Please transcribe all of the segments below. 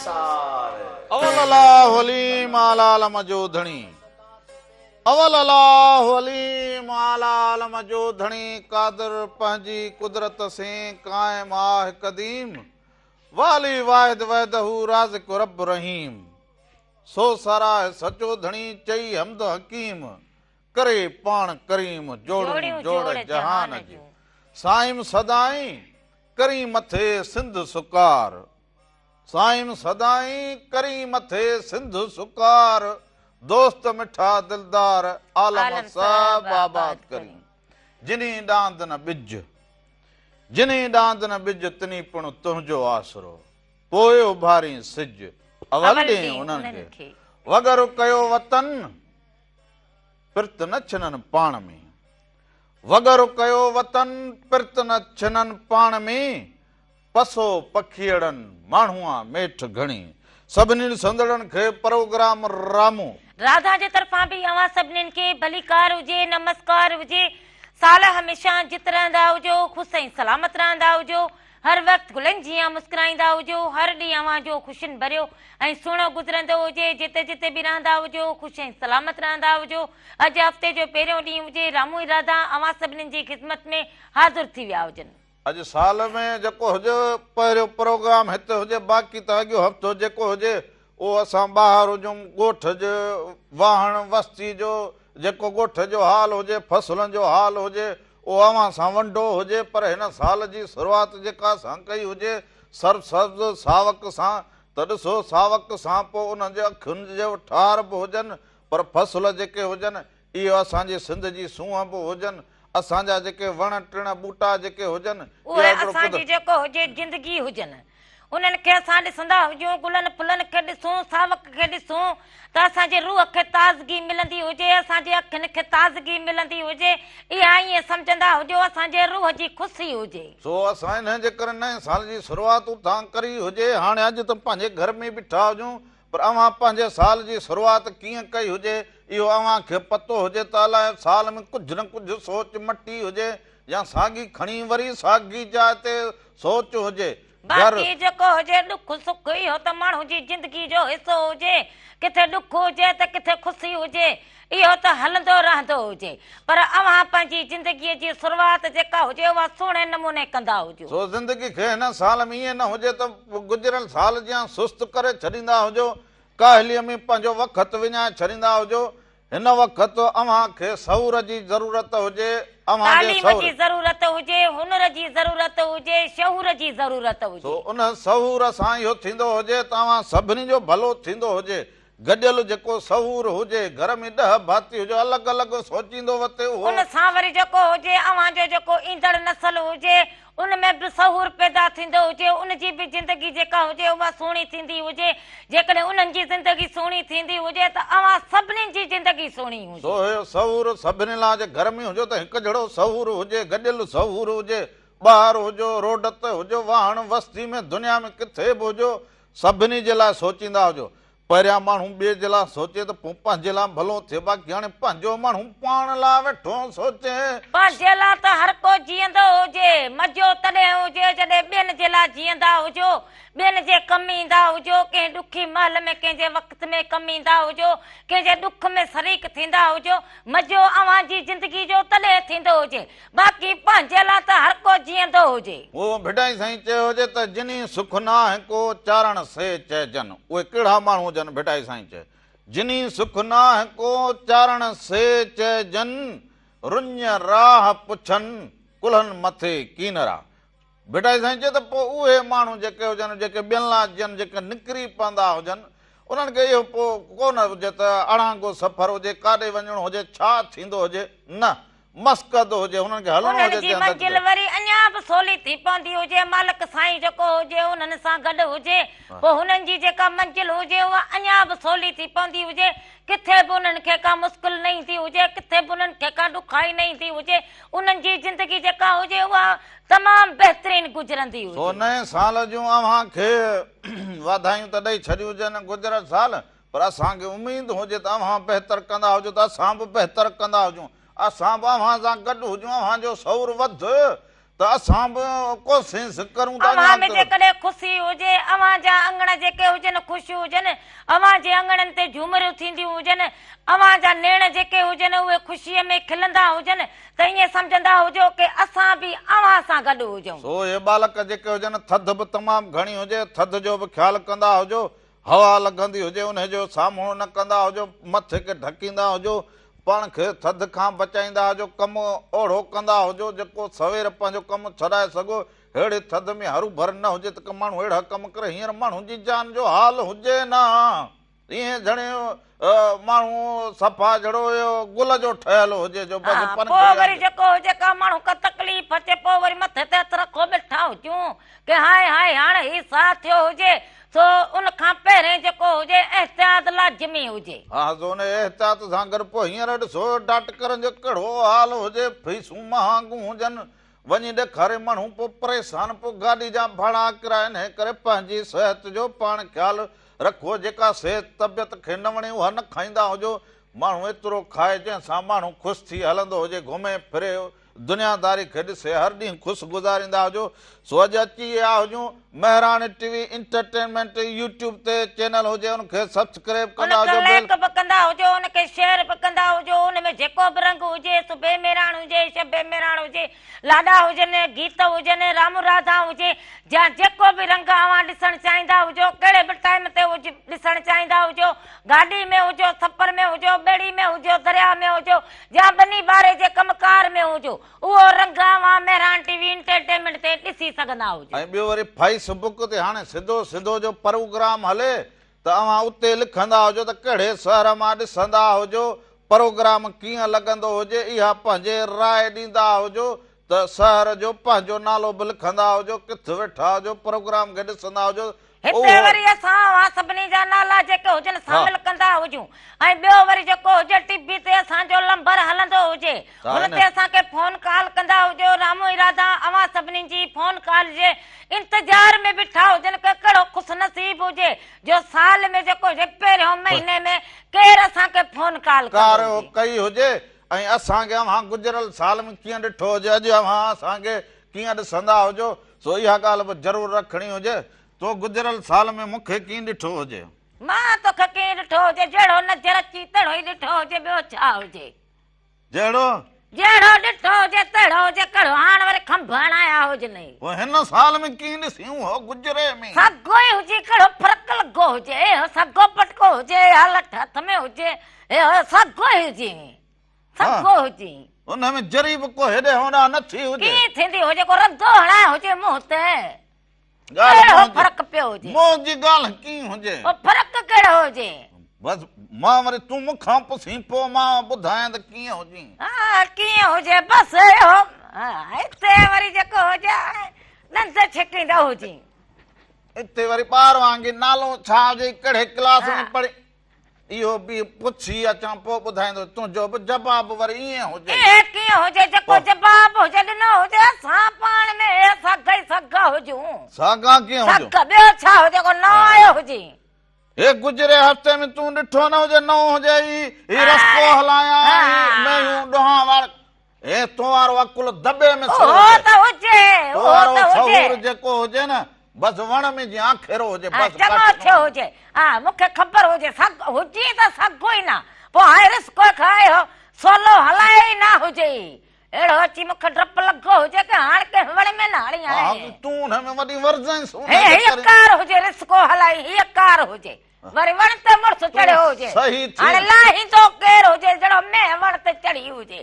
سار. اول الله عليم اعليٰ عالم جو ڌڻي اول الله عليم اعليٰ عالم جو ڌڻي قادر پنهنجي قدرت سين قائم آه قديم والي واحد وحده رازق رب رحيم سو ساراهه سچو ڌڻي چئي حمد حڪيم ڪري پاڻ ڪريم جوڙيون جوڙ جهان جون سائيم سدائين ڪرين مٿي سنڌ سڪار سائيم سدائين ڪرين مٿي سنڌ سڪار دوست مٺا دلدار عالم سڀ آباد ڪرين جنھي ڏاند نه ٻج جنھي ڏاند نه ٻج تنھي پڻ تنھنجو آسرو پوء اڀارين سج اول ڏين انھن کي وڳر ڪيو وطن پرت نه ڇنن پاڻ ۾. وڳر ڪيو وطن، پرت نه ڇنن پاڻ ۾، پسو پکيئڙن، ماڻهوئان ميٺ گهڻي. سڀني ڏسندڙن کي پروگرام رامو. راڌا جي طرفان به اوهان سڀنين کي ڀليڪار هجي، نمسڪار هجي. سال هميشه جت رهندا هجو، خوش ۽ سلامت رهندا هجو. هر وقت گلن جيان مسڪرائيندا هجو، هر ڏينهن اوهان جو خوشين ڀريو ۽ سهڻو گذرندو هجي، جتي جتي به رهندا هجو خوش ۽ سلامت رهندا هجو، اڄ هفتي جو پهريون ڏينهن هجي، رامو ۽ راڌا اوهان سڀنين جي خدمت ۾ حاضر ٿي ويا هجن. اڄ سال ۾ جيڪو هجي پهريون پروگرام هتي هجي باقي ته اڳيون هفتو جيڪو هجي اهو اسان ٻاهر هجون ڳوٺ جي واهڻ وستي جو جيڪو ڳوٺ جو حال هجي فصلن جو حال هجي اهو اوهان سان ونڊو هجي پر هن سال جي شروعات جيڪا اسان ڪئي هجي سرسبز ساوڪ سان ته ڏسو ساوڪ سان پوء انهن جي اکين جو ٺار به هجن پر فصل جيڪي هجن اهي اسان جي سنڌ جي سونهن به هجن اسان جا جيڪي وڻ ٽڻ ٻوٽا جيڪي هجن اهي اسان جي جيڪو هجي زندگي هجن. انهن کي اسان ڏسندا هجون، گلن ڦلن کي ڏسون، ساوڪ کي ڏسون ته اسان جي روح کي تازگي ملندي هجي، اسان جي اکين کي تازگي ملندي هجي، اها ائين سمجهندا هجو اسان جي روح جي خوشي هجي. سو اسان انهن جي ڪري نئين سال جي شروعات اتان ڪري هجي، هاڻي اڄ ته پنهنجي گهر ۾ بيٺا هجون، پر اوهان پنهنجي سال جي شروعات ڪيئن ڪئي هجي، اهو اوهان کي پتو هجي ته الائي سال ۾ ڪجهه نه ڪجهه سوچ مٽي هجي يا ساڳي کڻي وري ساڳي جاء تي سوچ هجي، گهر. باقي جيڪو هجي ڏک سک اهو ته ماڻهو جي زندگي جو حصو هجي، ڪٿي ڏک هجي ته ڪٿي خوشي هجي، اهو ته هلندو رهندو هجي، پر اوهان پنهنجي زندگيء جي شروعات جيڪا هجي اها سهڻي نموني ڪندا هجو. سو زندگي کي هن سال ۾ ائين نه هجي ته گذريل سال جيان سست ڪري ڇڏيندا هجو، ڪاهليء ۾ پنهنجو وقت وڃائي ڇڏيندا هجو، هن وقت اوهان کي شعور جي ضرورت هجي، اوهان جي تعليم شعور. جي ضرورت هجي، هنر جي ضرورت هجي، شعور جي ضرورت هجي. سو ان شعور سان اهو ٿيندو هجي ته اوهان سڀني جو ڀلو ٿيندو هجي، گڏيل جيڪو شعور هجي، گهر ۾ ڏهه ڀاتي هجو، الڳ الڳ سوچيندو وتي اهو. ان سان وري جيڪو هجي اوهان جو جيڪو ايندڙ نسل هجي، ان ۾ به شعور پيدا ٿيندو هجي، ان جي به زندگي جيڪا هجي اها سهڻي ٿيندي هجي، جيڪڏهن انهن جي زندگي سهڻي ٿيندي هجي ته اوهان سڀني جي زندگي سهڻي هجي. سو اهو شعور سڀني لاء جي گهر ۾ هجو ته هڪ جھڙو شعور هجي، گڏيل شعور هجي، ٻاهر هجو، روڊ تي هجو، واهڻ وستي ۾ دنيا ۾ ڪٿي به هجو، سڀني جي لاء سوچيندا هجو. پهريان ماڻهو ٻئي جي لاء سوچي ته پوء پنهنجي لاء ڀلو ٿئي باقي هاڻي پنهنجو ماڻهو پاڻ لاء ويٺو سوچي. پنهنجي لاء ته هر ڪو جيئندو هجي، مزو تڏهن هجي جڏهن ٻين جي لاء جيئندا هجو، ٻين جي ڪم ايندا هجو، ڪنهن ڏکي مهل ۾ ڪنهن جي وقت ۾ ڪم ايندا هجو، ڪنهن جي ڏک ۾ شريڪ ٿيندا هجو، مزو اوهان جي زندگي جو تڏهن ٿيندو هجي. باقي پنهنجي لاء ته هر ڪو جيئندو هجي. اهو ڀٽائي سائين چيو هجي ته جني سک ناهه ڪو چارڻ سي چئجن. اهي ڪهڙا ماڻهو هجن ڀٽائي سائين چئي جني سک ناهه ڪو چارڻ سي چئجن رڃ راهه پڇن ڪلهن مٿي ڪينرا. ڀٽائي سائين چيو ته پوء اهي ماڻهو جيڪي هجن جيڪي ٻين لاء جيئن جيڪي نڪري پوندا هجن انهن کي اهو پوء ڪو نه هجي ته اڙانگو سفر هجي ڪاڏي وڃڻو هجي ڇا ٿيندو هجي نه مسقد هجي هنن کي هلڻو انهن هجي جي تنهن منزل تي. وري اڃا به سولي ٿي پوندي هجي، مالڪ سائين جيڪو هجي انهن سان گڏ هجي، پوء هنن جي جيڪا منزل هجي اها اڃا به سولي ٿي پوندي هجي، ڪٿي به انهن کي ڪا مشڪل نه ايندي هجي، ڪٿي به انهن کي ڪا ڏکائي نه ايندي هجي، انهن جي زندگي جيڪا هجي اها تمام بهترين گذرندي سو هجي. نئين سال جون اوهان کي واڌايون ته ڏئي ڇڏيون هجن گذريل سال پر اسان کي اميد هجي ته اوهان بهتر ڪندا هجو ته اسان به بهتر ڪندا هجون. اسان به اوهان سان گڏ هجون، اوهان جو شعور وڌ، ته اسان به ڪوشش ڪرون ته اوهان اڃا ۾ ته. جيڪڏهن خوشي هجي، اوهان جا اڱڻ جيڪي هجن خوش هجن، اوهان جي اڱڻن تي جهومريون ٿينديون هجن، اوهان جا نيڻ جيڪي هجن اهي خوشيء ۾ کلندا هجن ته ائين سمجهندا هجو ڪي اسان به اوهان سان گڏ هجون. سو اهي ٻالڪ جيڪي هجن ٿڌ به تمام گهڻي هجي، ٿڌ جو به خيال ڪندا هجو، هوا لڳندي هجي انهي جو سامهون نه ڪندا هجو، مٿي کي ڍڪيندا هجو، پاڻ کي ٿڌ کان بچائيندا هجو، ڪم اوڙهو ڪندا هجو جيڪو سوير پنهنجو ڪم ڇڏائي سگهو، ههڙي ٿڌ ۾ هروڀر نه هجي ته ڪو ماڻهو اهڙا ڪم ڪري، هينئر ماڻهن جي جان جو حال هجي نه ائين جھڻي ماڻهو صفا جھڙو اهو گل جو ٺهيل هجي جو بس ها پن پوء کڻي وري آندي. جيڪو هجي ڪا ماڻهو ڪا تڪليف اچي پوء وري مٿي تي هٿ رکو ويٺا هجون ڪي هاء هاء هاڻ هي ساهه ٿيو هجي سو ان کان پهرين جيڪو هجي احتياط لازمي هجي. ها سو ان احتياط سان گڏ پوء هينئر ڏسو ڊاڪٽرن جو ڪهڙو حال هجي فيسون مهانگون هجن وڃي ڏيکاري ماڻهو پوء پريشان پوء گاڏي جا ڀاڙا ڪرايا انهي ڪري پنهنجي صحت جو پاڻ خيال رکو جيڪا صحت طبيعت کي نه وڻي اها نه کائيندا هجو ماڻهو ايترو کائي جنهن سان ماڻهو خوش ٿي هلندو هجي گهمي ڦري دنياداري کي ڏسي هر ڏينهن خوش گذاريندا هجو سو اڄ اچي ويا هجون Mehran T V entertainment YouTube تي چينل هجي ان کي سبسڪريب ان ڪندا کي هجو بيل لائيڪ به ڪندا هجو ان کي شيئر به ڪندا هجو ان ۾ جيڪو به رنگ هجي صبح مهراڻ هجي شب مهراڻ هجي لاڏا هجن گيت هجن رام راڌا هجي يا جيڪو به رنگ اوهان ڏسڻ چاهيندا هجو ڪهڙي به ٽائيم تي ڏسڻ چاهيندا هجو گاڏي ۾ هجو سفر ۾ هجو ٻيڙي ۾ هجو درياء ۾ هجو يا ٻني ٻاري جي ڪم ڪار ۾ هجو، اهو رنگ اوهان مهراڻ ٽي وي انٽرٽينمينٽ تي ڏسي سگهندا هجو. ۽ ٻيو وري فيس بڪ تي هاڻي سڌو سڌو جو پروگرام هلي ته اوهان اتي لکندا هجو ته ڪهڙي شهر مان ڏسندا هجو، پروگرام ڪيئن لڳندو هجي اها پنهنجي راء ڏيندا هجو ته شهر جو پنهنجو نالو به لکندا هجو، ڪٿ ويٺا هجو پروگرام کي ڏسندا هجو هتي وري اسان اوهان سڀني جا نالا جيڪي هجن شامل ڪندا هجون ۽ ٻيو وري جيڪو هجي ٽي وي تي اسان جو لمبر هلندو هجي هن تي اسان کي فون ڪال ڪندا هجو رامو ۽ راڌا اوهان سڀني جي فون ڪال جي انتظار ۾ بيٺا هجن ڪه ڪهڙو خوش نصيب هجي جو سال ۾ جيڪو هجي پهريون مهيني ۾ ڪير اسان کي فون ڪال ڪندو هجي. ڪئي هجي ۽ اسان کي اوهان گذريل سال ۾ ڪيئن ڏٺو هجي اڄ اوهان اسان کي ڪيئن ڏسندا هجو سو اها ڳالهه به ضرور رکڻي هجي، تو گذريل سال ۾ مون کي ڪيئن ڏٺو هجي؟ مان توکي ڪيئن ڏٺو هجي، جهڙو نظر اچي تهڙو ئي ڏٺو هجي، ٻيو ڇا هجي؟ جهڙو؟ جهڙو ڏٺو هجي تهڙو هجي، ڪهڙو هاڻ وري کنڀ هڻايا هجنئي. پوء هن سال ۾ ڪيئن ڏسين اهو گذري ۾؟ ساڳيو ئي هجي، ڪهڙو فرق لڳو هجي، اهو ساڳيو پٽڪو هجي، اها لٺ هٿ ۾ هجي، اهو ساڳيو ئي هجي. سگهو هجي. ان ۾ ذري به ڪو هيڏي هوڏانهن نه ٿي هجي. ڪيئن ٿيندي هجي ڪو ردو هڻائي هجي منهن تي. ڪهڙو فرق پيو هجي. منهن جي ڳالهه ڪيئن هجي. پوء فرق ڪهڙو هجي. بس مان وري تون مون کان پڇين پوء مان ٻڌايان ته ڪيئن هجي. ها ڪيئن هجي بس اهو هتي وري جيڪو هجي ڏند ڇڪيندو هجي. اتي وري ٻار وانگي نالو ڇا هجي ڪهڙي ڪلاس ۾ پڙهين. اهو به پڇي اچان پوء ٻڌائيندس. تنهنجو به جواب وري ائين هجي. ائين ڪيئن هجي جيڪو جواب هجي ڏنو هجي اسان پاڻ ۾ اهي ساڳا ئي ساڳا هجون. ساڳا ڪيئن هجون؟ ساڳا ٻيو ڇا هجي ڪو نئون آيو هجي. هي گذري هفتي ۾ تون ڏٺو نه هجي نئون هجي هي هي رستو هلايان هي مينهون ڏوهان وار هي تو وارو عقل دٻي ۾ سڙيو اهو ته هجي تو وارو شعور جيڪو هجي نه بس وڻ ۾ جيئن آکيرو هجي بس چڱو ٿيو هجي ها مون کي خبر هجي سگ هجي ته سگهو ئي نه پوء هاء رسڪو کائي هو سولو هلائي ئي نه هجي اهڙو اچي مون کي ڊپ لڳو هجي ڪه هاڻ ڪنهن وڻ ۾ نه هڻي هڻي تون هن ۾ وڏي ورزنس هي هيء ڪار هجي رسڪو هلائي هيء ڪار هجي وري وڻ تي مڙس چڙهيو هجي. صحيح ٿي. هاڻي لاهيندو ڪير هجي جهڙو مينهن وڻ تي چڙهي هجي.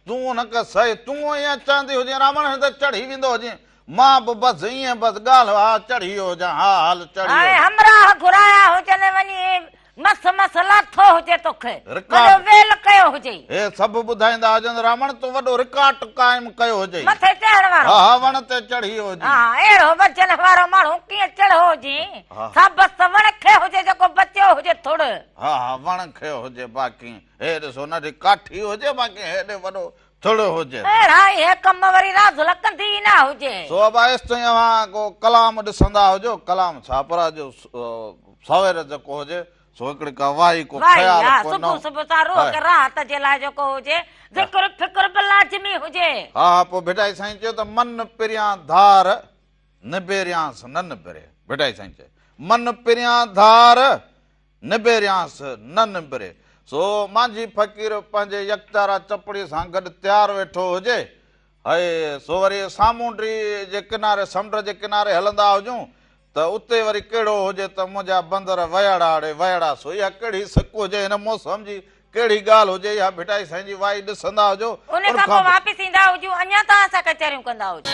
تون نه ڪر صحيح تون ائين چوندي هجين راوڻ هن تي چڙهي ويندو هجين مان به بس ائين بس ڳالهه ها چڙهي ويو هجان ها هل چڙهي هاڻي همراهه گهرايا هجن وڃي مس مس لاٿو هجي توکي وڏو ويل ڪيو هجئي. هي سڀ ٻڌائيندا هجن راوڻ تون وڏو رڪارڊ قائم ڪيو هجئي. مٿي چڙهڻ وارو. ها ها وڻ تي چڙهي ويو هجين. ها اهڙو وزن وارو ماڻهو ڪيئن چڙهيو هجين. سا بس وڻ کي هجي جيڪو بچيو هجي ٿڙ. ها ها وڻ کي هجي باقي هي ڏسو ننڍي ڪاٺي هجي باقي هيڏي وڏو ٿڙ هجي. اهڙا اهي ڪم وري راڌل ڪندي ئي نه هجي. سو ابا ايستائين اوهان ڪو ڪلام ڏسندا هجو ڪلام ڇا پر اڄ سوير جيڪو هجي. سو هڪڙي ڪا وائي ڪو وائي خيال ها ڪو صبح نئون صبح سان روح ها کي راحت جي لاء جيڪو هجي ذڪر فڪر به لازمي هجي. ها ها پوء ڀٽائي سائين چيو ته من پريان ڌار نبيريانس نه نبري ڀٽائي سائين چيو من پريان ڌار نبيريانس نه نبري سو مانجهي فقير پنهنجي يڪتارا چپڙي سان گڏ تيار ويٺو هجي هئي سو وري سامونڊي جي ڪناري سمنڊ جي ڪناري هلندا هجون ته اتي وري ڪهڙو هجي ته منهنجا بندر ويڙا ڙي ويڙا سو اها ڪهڙي سڪ هجي هن موسم جي ڪهڙي ڳالهه هجي اها ڀٽائي سائين جي وائي ڏسندا هجو ان ان کان کان پوء واپس ايندا هجون اڃا توهان سان ڪچهريون ڪندا هجون.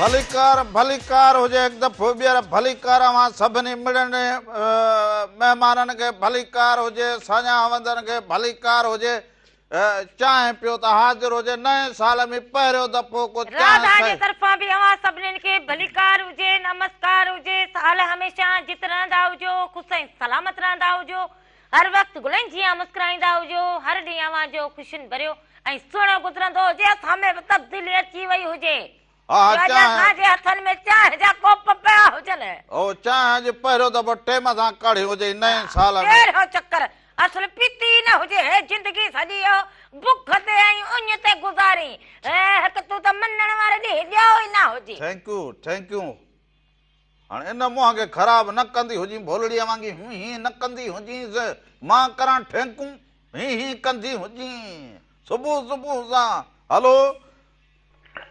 ڀليڪار ڀليڪار هجي هڪ دفعو ٻيهر ڀليڪار اوهان سڀني مڙني مهمانن کي ڀليڪار هجي ساڃاهه وندن کي ڀليڪار هجي چانهه پيو ته حاضر هجي نئين سال ۾ پهريون دفعو ڪو چانهه راڌا جي سهي. طرفان به اوهان سڀنين کي ڀليڪار هجي نمسڪار هجي سال هميشه جت رهندا هجو خوش ۽ سلامت رهندا هجو هر وقت گلن جيان مسڪرائيندا هجو هر ڏينهن اوهان جو خوشين ڀريو ۽ سهڻو گذرندو هجي اسان ۾ به تبديلي اچي وئي هجي ها جو اڄ چانهه اسان جي هٿن ۾ چانهه جا ڪوپ پيا هجن. او چانهه اڄ پهريون دفعو ٽيم سان ڪاڙهي هجي نئين سال ۾. پهريون چڪر اصل پيتي ئي نه هجي هي زندگي سڄي اهو بک تي ۽ اڃ تي گذارين هي هڪ تون ته مڃڻ واري ڏينهن ڄائو ئي نه هجي. Thank you thank you هاڻ ان منهن کي خراب نه ڪندي هجين ڀولڙيء وانگي هين هين نه ڪندي هجينس مان ڪران ٺينڪون هين هين ڪندي هجين صبح صبح سان هلو.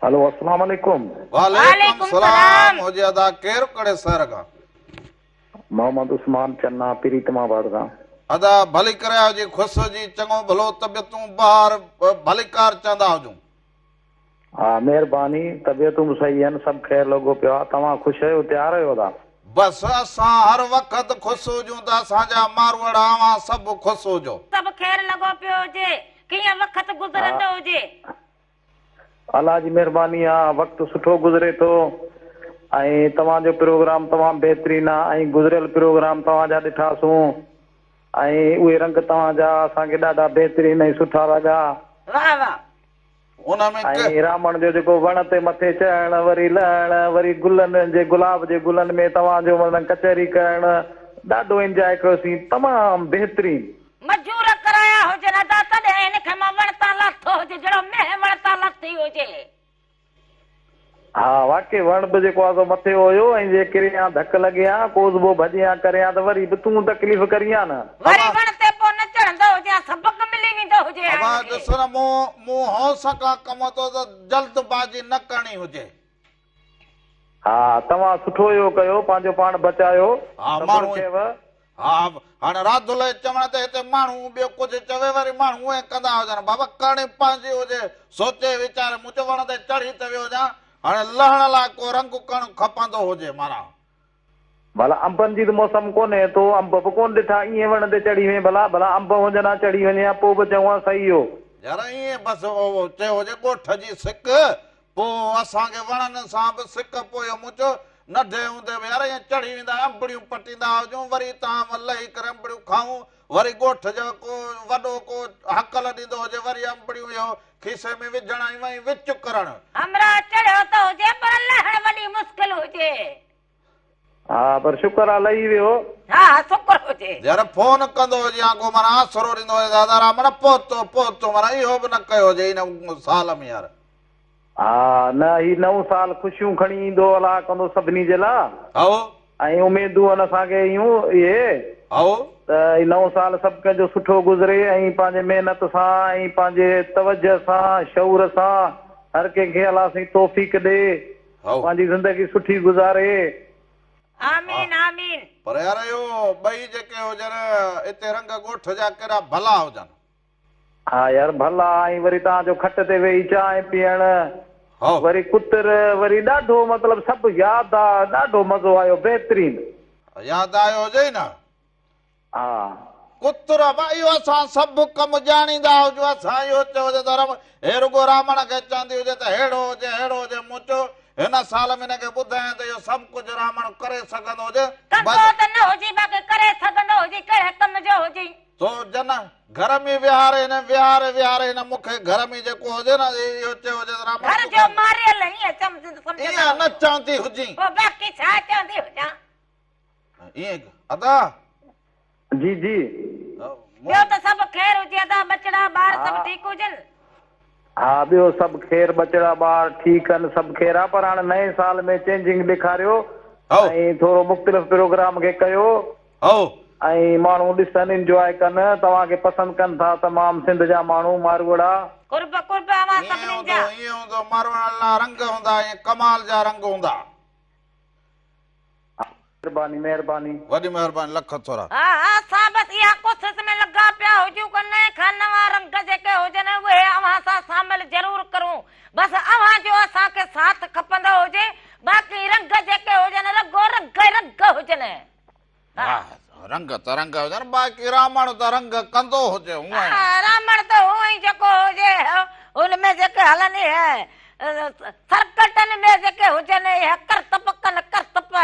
هلو السلام عليڪم. وعليڪم سلام هجي ادا ڪير ڪهڙي شهر کان. محمد عثمان چنا پريتم آباد کان. ادا ڀلي ڪري آيو جي خوش هجي چڱو ڀلو طبيعتون بهار ڀليڪار چوندا هجون. ها مهرباني طبيعتون به صحيح آهن سڀ خير لڳو پيو آهي توهان خوش آهيو تيار آهيو ادا. بس اسان هر وقت خوش هجون ته اسان جا ماروئڙا اوهان سڀ خوش هجو. سڀ خير لڳو پيو هجي ڪيئن وقت گذرندو هجي. الله جي مهرباني آ وقت سٺو گذري ٿو ۽ توهان جو پروگرام تمام بهترين آ ۽ گذريل پروگرام توهان جا ڏٺاسون ۽ اهي رنگ توهان جا اسان کي ڏاڍا بهترين ۽ سٺا لڳا. واه واه. ان ۾ ڪه. ۽ رامڻ جو جيڪو وڻ تي مٿي چڙهڻ وري لهڻ وري گلن جي گلاب جي گلن ۾ توهان جو معنيٰ ڪچهري ڪرڻ ڏاڍو انجواء ڪيوسين تمام بهترين. مجور ڪرايا هجن ادا تڏهن هن کي مان وڻ تان لاٿو هجي جهڙو مينهن وڻ تان لاٿي هجي. ها واقعي وڻ به جيڪو آ سو مٿي هيو ۽ جي ڪري ها ڌڪ لڳي ها ڪوزبو ڀڄي ها ڪري ها ته وري به تون تڪليف ڪرين ها نه. وري وڻ تي پوء نه چڙهندو هجي ها سبق ملي ويندو هجي ها ابا هن کي. ڏس نه مون مون هوس کان ڪم ورتو ته جلد بازي نه ڪرڻي هجي. ها توهان سٺو اهو ڪيو پنهنجو پاڻ بچايو ها صبر ماڻهو ڪيو. ها هاڻ راڌل جي چوڻ تي هتي ماڻهو ٻيو ڪجهه چوي وري ماڻهو ائين ڪندا هجن بابا ڪرڻي پنهنجي هجي سوچي ويچاري مون چيو وڻ تي چڙهي ته ويو هجان هاڻي لهڻ لاء ڪو رنگ ڪڻ کپندو هجي معنيٰ. ڀلا انبن جي ته موسم ڪونهي تو انب به ڪونه ڏٺا ائين وڻ تي چڙهي وئين ڀلا ڀلا انب هجن ها چڙهي وڃين ها پوء به چئون ها صحيح هو. يار ائين بس چيو هجي ڳوٺ جي سڪ پوء اسان کي وڻن سان به سڪ پويو. مون چيو، ننڍي هوندي به يار ائين چڙهي ويندا انبڙيون پٽيندا هجون، وري تان مان لهي ڪري انبڙيون کائون، وري ڳوٺ جو ڪو وڏو ڪو هڪل ڏيندو هجي، وري انبڙيون اهو کيسي ۾ وجهڻ ۽ وئين وچ ڪرڻ. همراهه چڙهيو ته هجي پر لهڻ وڏي مشڪل هجي. ها پر شڪر آ لهي ويو. ها ها شڪر هجي. يار فون ڪندو هجي يا ڪو معنيٰ آسرو ڏيندو هجي دادا رامڻ پهتو پهتو معنيٰ اهو به نه ڪيو هجي ان سال ۾ يار. ها نه هي نئون سال خوشيون کڻي ايندو الله ڪندو سڀني جي لا. هائو. ۽ اميدون ان اسان کي ايون اهي. هائو. ته هي نئون سال سڀ ڪنهن جو سٺو گذري ۽ پنهنجي محنت سان ۽ پنهنجي توجه سان شعور سان هر ڪنهن کي الله سائين توفيق ڏي. هائو. پنهنجي زندگي سٺي گذاري. آمين آمين. پر يار اهو ٻئي جيڪي هجن اتي رنگ ڳوٺ جا ڪيڏا ڀلا هجن. ها يار ڀلا ۽ وري توهان جو کٽ تي ويهي چانهه پيئڻ هائو. وري ڪتر وري ڏاڍو مطلب سڀ ياد آ ڏاڍو مزو آيو بهترين. ياد آيو هجئي نه. ها. ڪتر ابا اهو اسان سڀ ڪم ڄاڻيندا هجون اسان اهو چيو هجي ته رم هي رڳو رامڻ کي چوندي هجي ته ههڙو هجي ههڙو هجي مون چيو هن سال ۾ هن کي ٻڌايان ته اهو سڀ ڪجهه رامڻ ڪري سگهندو هجي. ڪندو ته نه هجي باقي ڪري سگهندو هجي ڪهڙي ڪم جو هجي. سو جن گهر ۾ ويهاري هن ويهاري ويهاري هن مون کي گهر ۾ جيڪو هجي نه اهو چيو هجي ته رامڻ گهر جو ماريل ائين سمجهندو ائين نه چوندي هجين. پوء باقي ڇا چوندي هجان. ائين ادا. جي جي. ٻيو ته سڀ خير هجي ادا ٻچڙا ٻار سڀ ٺيڪ هجن. ها ٻيو سڀ خير ٻچڙا ٻار ٺيڪ آهن سڀ خير آ پر هاڻ نئين سال ۾ چينجنگ ڏيکاريو ۽ ٿورو مختلف پروگرام کي ڪيو ۽ ماڻهو ڏسن انجواء ڪن توهان کي پسند ڪن ٿا تمام سنڌ جا ماڻهو ماروئڙا. قرب قرب اوهان ائين سڀني هوندو جا. ائين هوندو ماروئڙن لاء رنگ هوندا ائين ڪمال جا رنگ هوندا. مهرباني مهرباني. وڏي مهرباني لک ٿورا. ها ها اسان بس اها ڪوشش ۾ لڳا پيا هجون ڪه نئين کان نوان رنگ جيڪي هجن اهي اوهان سان شامل ضرور ڪرون بس اوهان جو اسان کي ساٿ کپندو هجي باقي رنگ جيڪي هجن رڳو رنگ ئي رنگ هجن. ها رنگ ته رنگ هجن باقي رامڻ ته رنگ ڪندو هجي هونئن ئي. ها رامڻ ته هونئن ئي جيڪو هجي ان ۾ جيڪي هلن اهي سرڪٽن ۾ جيڪي هجن اهي ڪرتب ڪن ڪرتب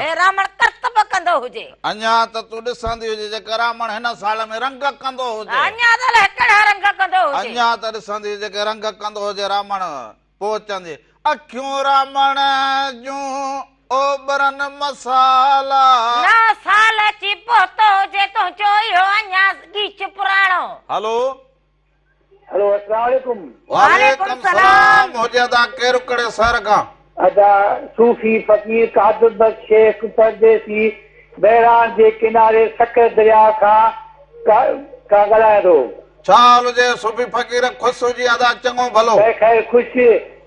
هي رامڻ ڪرتب ڪندو هجي. اڃا ته تون ڏسندي هجي جيڪي رامڻ هن سال ۾ رنگ ڪندو هجي. اڃا ته الائي ڪهڙا رنگ ڪندو هجي. اڃا ته ڏسندي هجي جيڪي رنگ ڪندو هجي رامڻ. پوء چوندي، اکيون رامڻ جون اوٻرن مسالا. نئون سال اچي پهتو هجي تنهنجو اهو اڃا ڳيچ پراڻو. هلو. هلو السلام عليڪم. وعليڪم السلام هجي ادا ڪير ڪهڙي شهر کان. ادا صوفي فقير قادر بخش شيخ پرديسي بهراڻ جي ڪناري سکر درياء کان کان ڳالهايان ٿو. ڇا حال هجي صوفي فقير خوش هجي ادا چڱو ڀلو. خير خوش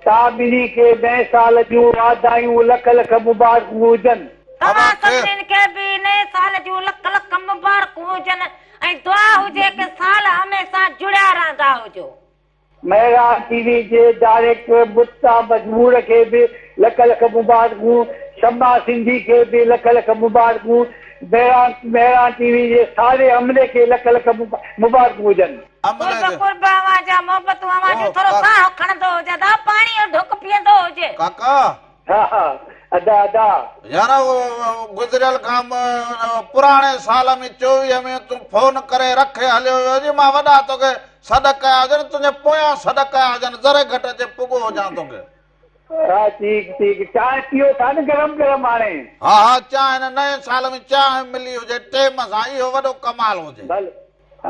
توهان ٻنهي کي نئين سال جون واڌايون لک لک مبارڪون هجن. توهان سڀنين کي به نئين سال جون لک لک مبارڪون هجن ۽ دعا هجي ڪه سال هميشه جڙيا رهندا هجو. مهراڻ ٽي وي جي ڊائريڪٽر مجتبيٰ مجمور کي به لک لک مبارڪون، شمع سنڌي کي به لک لک مبارڪون، مهراڻ مهراڻ ٽي وي جي ساري عملي کي لک لک مبارڪون هجن. قرب قرب اوهان جا محبتون اوهان جون ٿورو ساهه کڻندو هجي ادا پاڻي جو ڍڪ پيئندو هجي. ڪاڪا. ها ها ادا ادا. يار گذريل کان پراڻي سال ۾ 24 ۾ تون فون ڪري رکي هليو ويو هجين مان وڏا توکي سڏ ڪيا هجن تنهنجي پويان سڏ ڪيا هجن ذري گهٽ اچي پڳو هجان توکي. ها ٺيڪ ٺيڪ چانهه پيئو ٿا نه گرم گرم هاڻي. ها ها چانهه نه نئين سال ۾ چانهه ملي هجي ٽيم سان اهو وڏو ڪمال هجي. ڀلي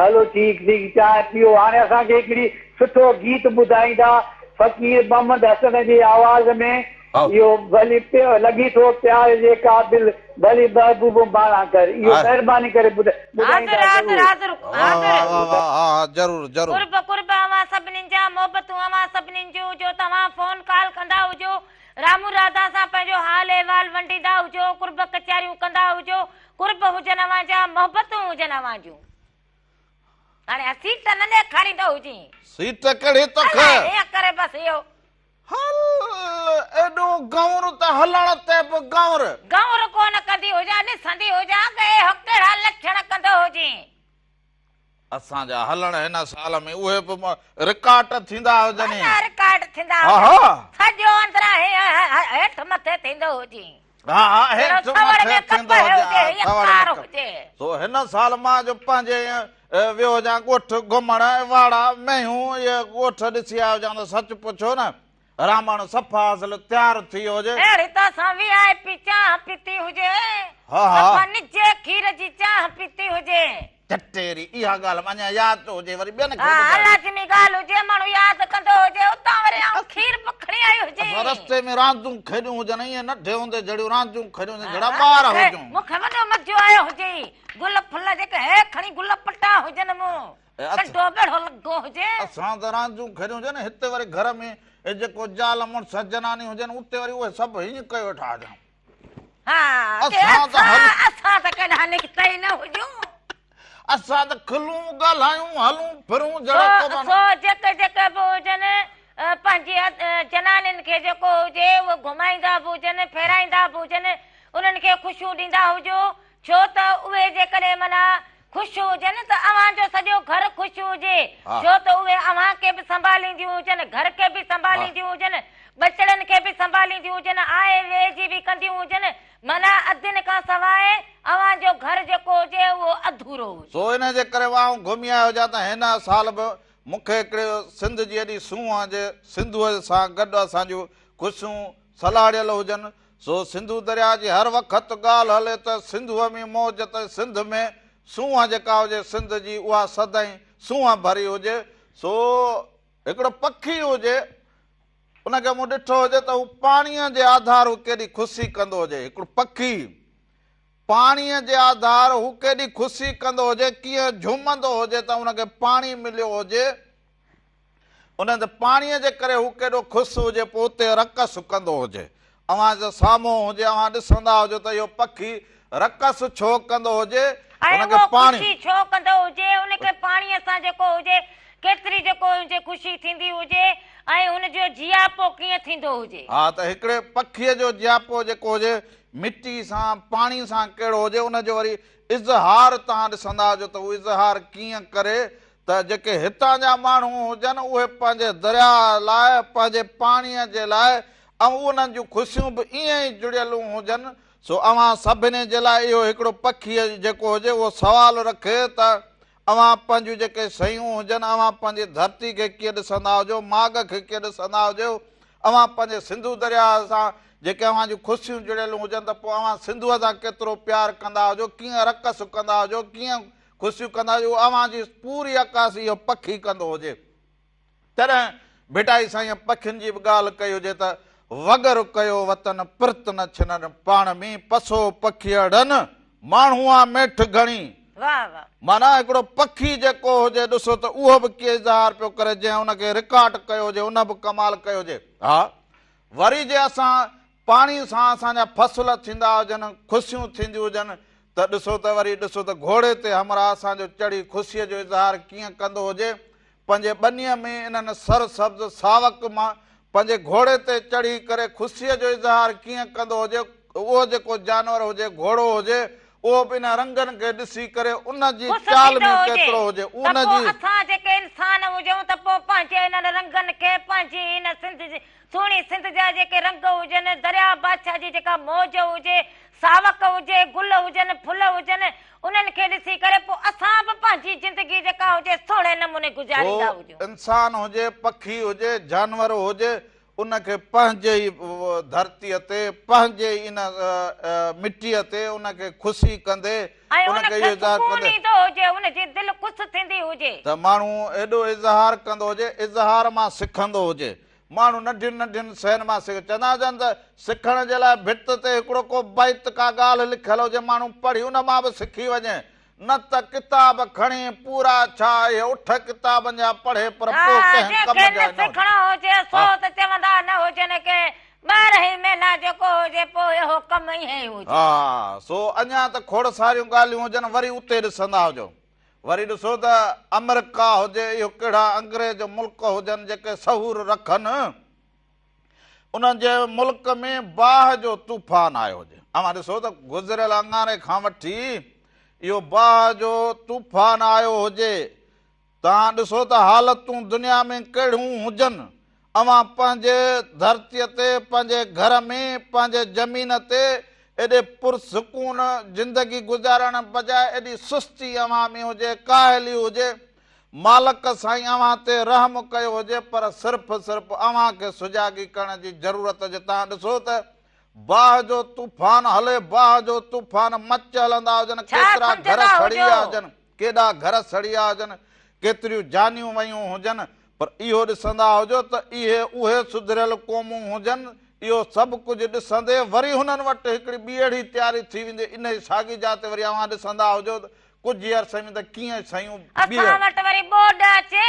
هلو ٺيڪ ٺيڪ چانهه پيئو هاڻي اسان کي هڪڙي سٺو گيت ٻڌائيندا فقير محمد حسن جي آواز ۾ اهو ڀلي لڳي ٿو پيار جي قابل ڀلي محبوب ماڻا ڪر اهو مهرباني ڪري ٻڌائيندا حاضر حاضر حاضر ها ضرور ضرور. قرب قرب اوهان سڀنين جا محبتون اوهان سڀنين جون جو توهان فون ڪال ڪندا هجو رامو راڌا سان پنهنجو حال احوال ونڊيندا هجو قرب ڪچهريون ڪندا هجو قرب هجن اوهان جا، محبتون هجن اوهان جون. هاڻي اها سيٽ نه ڏيکاريندو هجين. سيٽ ڪهڙي توکي؟ الائي هيئن ڪري بس اهو. هل ايڏو گئونر ته هلڻ تي به گئونر. گئونر ڪونه ڪندي هجان، ڏسندي هجان ته اهو ڪهڙا لڇڻ ڪندو هجين. اسان جا هلڻ هن سال ۾ اهي به رڪارڊ ٿيندا هجن. وڏا رڪارڊ ٿيندا هجن. سڄو اندران هيٺ مٿي ٿيندو هجين. ها ها هيٺ مٿي ٿيندو هجي. ها سوڙ ۾ ڪپهه. سو هن سال مان جو پنهنجي ويو هجان ڳوٺ گهمڻ واڙا مينهون اهي ڳوٺ ڏسي آيو هجان ته سچ پڇو نه رامڻ صفا اصل تيار ٿي ويو هجي. اهڙي ته اسان وي آء پي چانهه پيتي هجي. ها ها. صفا نجي کير جي چانهه پيتي هجي. چٽيري اها ڳالهه به اڃا ياد ته هجي وري ٻين کي ها ٻڌائي. لازمي ڳالهه هجي ماڻهو ياد ڪندو هجي اتان وري آئون کير به کڻي آئي هجي. اسان رستي ۾ راندون کيڏيون هجن ائين ننڍي هوندي جهڙيون رانديون کيڏيون هجن جهڙا ٻار هجون. مون کي وڏو مزو آيو هجي گل ڦل جيڪي هي کڻي گل پٽا هجن مون. ڪنڊو ٻيڙو لڳو هجي. اسان ته رانديون کيڏيون هجن، هتي وري گهر ۾ جيڪو زال مڙس جناني هجن، اتي وري اهي سڀ هيئن ڪيو ويٺا هجن. ها، اسان ته هل. اسان ته ڪڏهن نڪتا ئي نه هجون. اسان ته کلون، ڳالهايون، هلون ڦرون جهڙو ڪو ماڻهو. سو جيڪي جيڪي به هجن، پنهنجي جنانين کي جيڪو هجي، اهو گهمائيندا به هجن، ڦيرائيندا به هجن، انهن کي خوشيون ڏيندا هجو، ڇو ته اهي جيڪڏهن معنيٰ خوش هجن ته اوهان جو سڄو گهر خوش هجي، ڇو ته اهي اوهان کي به سنڀالينديون هجن، گهر کي به سنڀالينديون هجن، ٻچڙن کي به سنڀالينديون هجن، آء وي جي به ڪنديون هجن، معنيٰ ادين کان سواء اوهان جو گهر جيڪو هجي اهو اڌورو هجي. سو انهيء جي ڪري آئون گهمي آيو هجان ته هن سال به مون کي هڪڙي سنڌ جي ايڏي سونهن هجي، سنڌوء سان گڏ اسان جون خوشيون سلهاڙيل هجن، سو سنڌو درياء جي هر وقت ڳالهه هلي ته سنڌوء ۾ موج ته سنڌ ۾ سونهن جيڪا هجي سنڌ جي اها سدائين سونهن ڀري هجي، سو هڪڙو پکي هجي ان کي مون ڏٺو هجي ته هو پاڻيء جي آڌار هو ڪيڏي خوشي ڪندو هجي. هڪڙو پکي پاڻيء جي آڌار هو ڪيڏي خوشي ڪندو هجي، ڪيئن جهومندو هجي ته ان کي پاڻي مليو هجي. ان تي پاڻيء جي ڪري هو ڪيڏو خوش هجي، پوء اتي رقص ڪندو هجي. اوهان جي سامهون هجي، اوهان ڏسندا هجو ته اهو پکي رقص ڇو ڪندو هجي، ۽ ان کي اهو پاڻي. خوشي ڇو ڪندو هجي، ان کي پاڻيء سان جيڪو هجي، ڪيتري جيڪو هجي خوشي ٿيندي هجي ۽ ان جو جياپو ڪيئن ٿيندو هجي. ها ته هڪڙي پکيء جو جياپو جيڪو هجي، مٽي سان، پاڻي سان ڪهڙو هجي، ان جو وري اظهار توهان ڏسندا هجو ته هو اظهار ڪيئن ڪري ته جيڪي هتان جا ماڻهو هجن اهي پنهنجي درياء لاء، پنهنجي پاڻيء جي لاء ۽ انهن جون خوشيون به ائين ئي جڙيلون هجن، سو اوهان سڀني جي لاء اهو هڪڙو پکيء جيڪو هجي اهو سوال رکي ته اوهان پنهنجون جيڪي شيون هجن، اوهان پنهنجي ڌرتي کي ڪيئن ڏسندا هجو، ماڳ کي ڪيئن ڏسندا هجو، اوهان پنهنجي سنڌو درياء سان جيڪي اوهان جون خوشيون جڙيلون هجن ته پوء اوهان سنڌوء سان ڪيترو پيار ڪندا هجو، ڪيئن رقص ڪندا هجو، ڪيئن خوشيون ڪندا هجو، اوهان جي پوري عڪاسي اهو پکي ڪندو هجي. تڏهن ڀٽائي سائينء پکين جي به ڳالهه ڪئي هجي ته، وڳر ڪيو وطن پرت نه ڇنن پاڻ ۾، پسو پکيئڙن ماڻهوئان ميٺ گهڻي. واهه واهه. معنيٰ هڪڙو پکي جيڪو هجي ڏسو ته اهو به ڪيئن اظهار پيو ڪري، جنهن ان کي رڪارڊ ڪيو هجي ان به ڪمال ڪيو هجي. ها وري جي اسان پاڻي سان اسان جا فصل ٿيندا هجن، خوشيون ٿينديون هجن ته ڏسو ته وري ڏسو ته گهوڙي تي همراهه اسان جو چڙهي خوشيء جو اظهار ڪيئن ڪندو هجي. پنهنجي ٻنيء ۾ انهن سر سبز ساوڪ مان پنهنجي گهوڙي تي چڙهي ڪري خوشيء جو اظهار ڪيئن ڪندو هجي. اهو جيڪو جانور هجي، گهوڙو هجي، اهو به انهن رنگن کي ڏسي ڪري ان جي خوش چال ٿيندو ۾ هجي ڪيترو هجي، ته ان پوء جي. اسان جيڪي انسان هجون ته پوء پنهنجي انهن رنگن کي پنهنجي هن سنڌ جي سهڻي سنڌ جا جيڪي رنگ هجن، درياء بادشاهه جي جيڪا موج هجي، ساوڪ هجي، گل هجن، ڦل هجن، انهن کي ڏسي ڪري پوء اسان به پنهنجي زندگي جيڪا هجي سهڻي نموني گذاريندا سو هجون. انسان هجي، پکي هجي، جانور هجي، ان کي پنهنجي ئي ڌرتيء تي، پنهنجي ئي ان مٽيء تي ان کي خوشي ڪندي، ۽ ان ان کي کي اهو اظهار سڪون ڪندي. ايندو هجي، ان جي دل خوش ٿيندي هجي. ته ماڻهو ايڏو اظهار ڪندو هجي، اظهار مان سکندو هجي. ماڻهو ننڍين ننڍين شين مان سک چوندا هجن ته سکڻ جي لاء ڀت تي هڪڙو ڪو بيت ڪا ڳالهه لکيل هجي ماڻهو پڙهي ان مان به سکي وڃي نه ته ڪتاب کڻي پورا ڇا اهي اٺ ڪتابن جا پڙهي پر پوء ها ڪنهن جنهن ڪم کي جا نه نه هجن. سکڻو هجي سو ها. ته چوندا نه هجن ڪي ٻارهن ئي مهينا جيڪو هجي پوء اهو ڪم ائين ئي هجي. ها سو اڃا ته کوڙ ساريون ڳالهيون هجن وري اتي ڏسندا هجو. وري ڏسو ته آمريڪا هجي اهو ڪهڙا انگريز ملڪ هجن جيڪي سهور رکن انهن جي ملڪ ۾ باهه جو طوفان آيو هجي. اوهان ڏسو ته گذريل اڱاري کان وٺي اهو باهه جو طوفان آيو هجي. توهان ڏسو ته حالتون دنيا ۾ ڪهڙيون هجن. اوهان پنهنجي ڌرتيء تي، پنهنجي گهر ۾، پنهنجي زمين تي ايڏي پرسڪون زندگي گذارڻ بجاء ايڏي سستي اوهان ۾ هجي، ڪاهلي هجي. مالڪ سائين اوهان تي رحم ڪيو هجي پر صرف صرف اوهان کي سجاڳي ڪرڻ جي ضرورت هجي. توهان ڏسو ته باهه جو طوفان هلي، باهه جو طوفان مچ هلندا هجن، ڇا ڪيترا گهر سمجهندا سڙي ويا هجو؟ هجن. ڪيڏا گهر سڙيا هجن، ڪيتريون جانيون ويون هجن، پر اهو ڏسندا هجو ته اهي اهي سڌريل قومون هجن، اهو سڀ ڪجهه ڏسندي وري هنن وٽ هڪڙي ٻي اهڙي تياري ٿي ويندي، انهي ساڳي جاء تي وري اوهان ڏسندا هجو ته ڪجهه ئي عرصي ۾ ته ڪيئن شيون ٻيهر. اسان وٽ وري ٻوڏ اچي،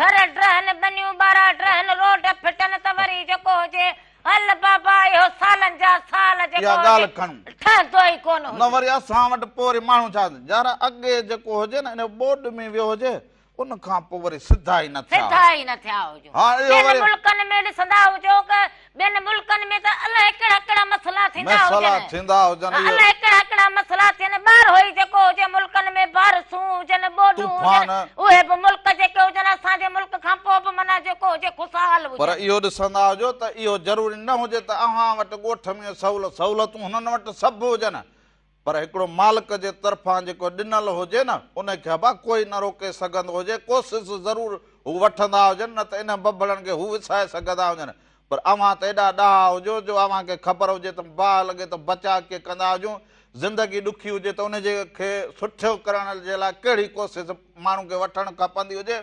گهر ڊهن، ٻنيون ٻارا ڊهن، روڊ ڦٽن ته وري جيڪو هجي هل بابا اهو سالن جا سال جيڪو اها ڳالهه کڻون. ٺهندو ئي ڪونه نه هجي. وري اسان وٽ پوء وري ماڻهو ڇا يار اڳي جيڪو هجي نه ان ٻوڏ ۾ ويو هجي ان کان پوء وري سڌا ئي نه ٿيا سڌا ئي نه ٿيا هجون. ها اهو ٻين وري. ملڪن ۾ ڏسندا هجو ڪه ٻين ملڪن ۾ ته الائي ڪهڙا ڪهڙا مسئلا ٿيندا هجن. مسئلا ٿيندا هجن اهو. الائي ڪهڙا ڪهڙا مسئلا ٿين ٻاهر ئي جيڪو هجي ملڪن ۾ بارشون هجن ٻوڏون هجن طوفان. اهي به ملڪ جيڪي هجن اسان جي ملڪ کان پوء به معنيٰ جيڪو هجي خوشحال هجن. پر اهو ڏسندا هجو ته اهو ضروري نه هجي ته اوهان وٽ ڳوٺ ۾ سهولتون هنن وٽ سڀ هجن پر هڪڙو مالڪ جي طرفان جيڪو ڏنل هجي نه، ان کي ابا ڪوئي نه روڪي سگهندو هجي، ڪوشش ضرور هو وٺندا هجن، نه ته انهن ٻٻرن کي هو وسائي سگهندا هجن، پر اوهان ته ايڏا ڏاها هجو جو اوهان کي خبر هجي ته باهه لڳي ته بچاء ڪيئن ڪندا هجون، زندگي ڏکي هجي ته ان جي کي سٺو ڪرڻ جي لاء ڪهڙي ڪوشش ماڻهو کي وٺڻ کپندي هجي،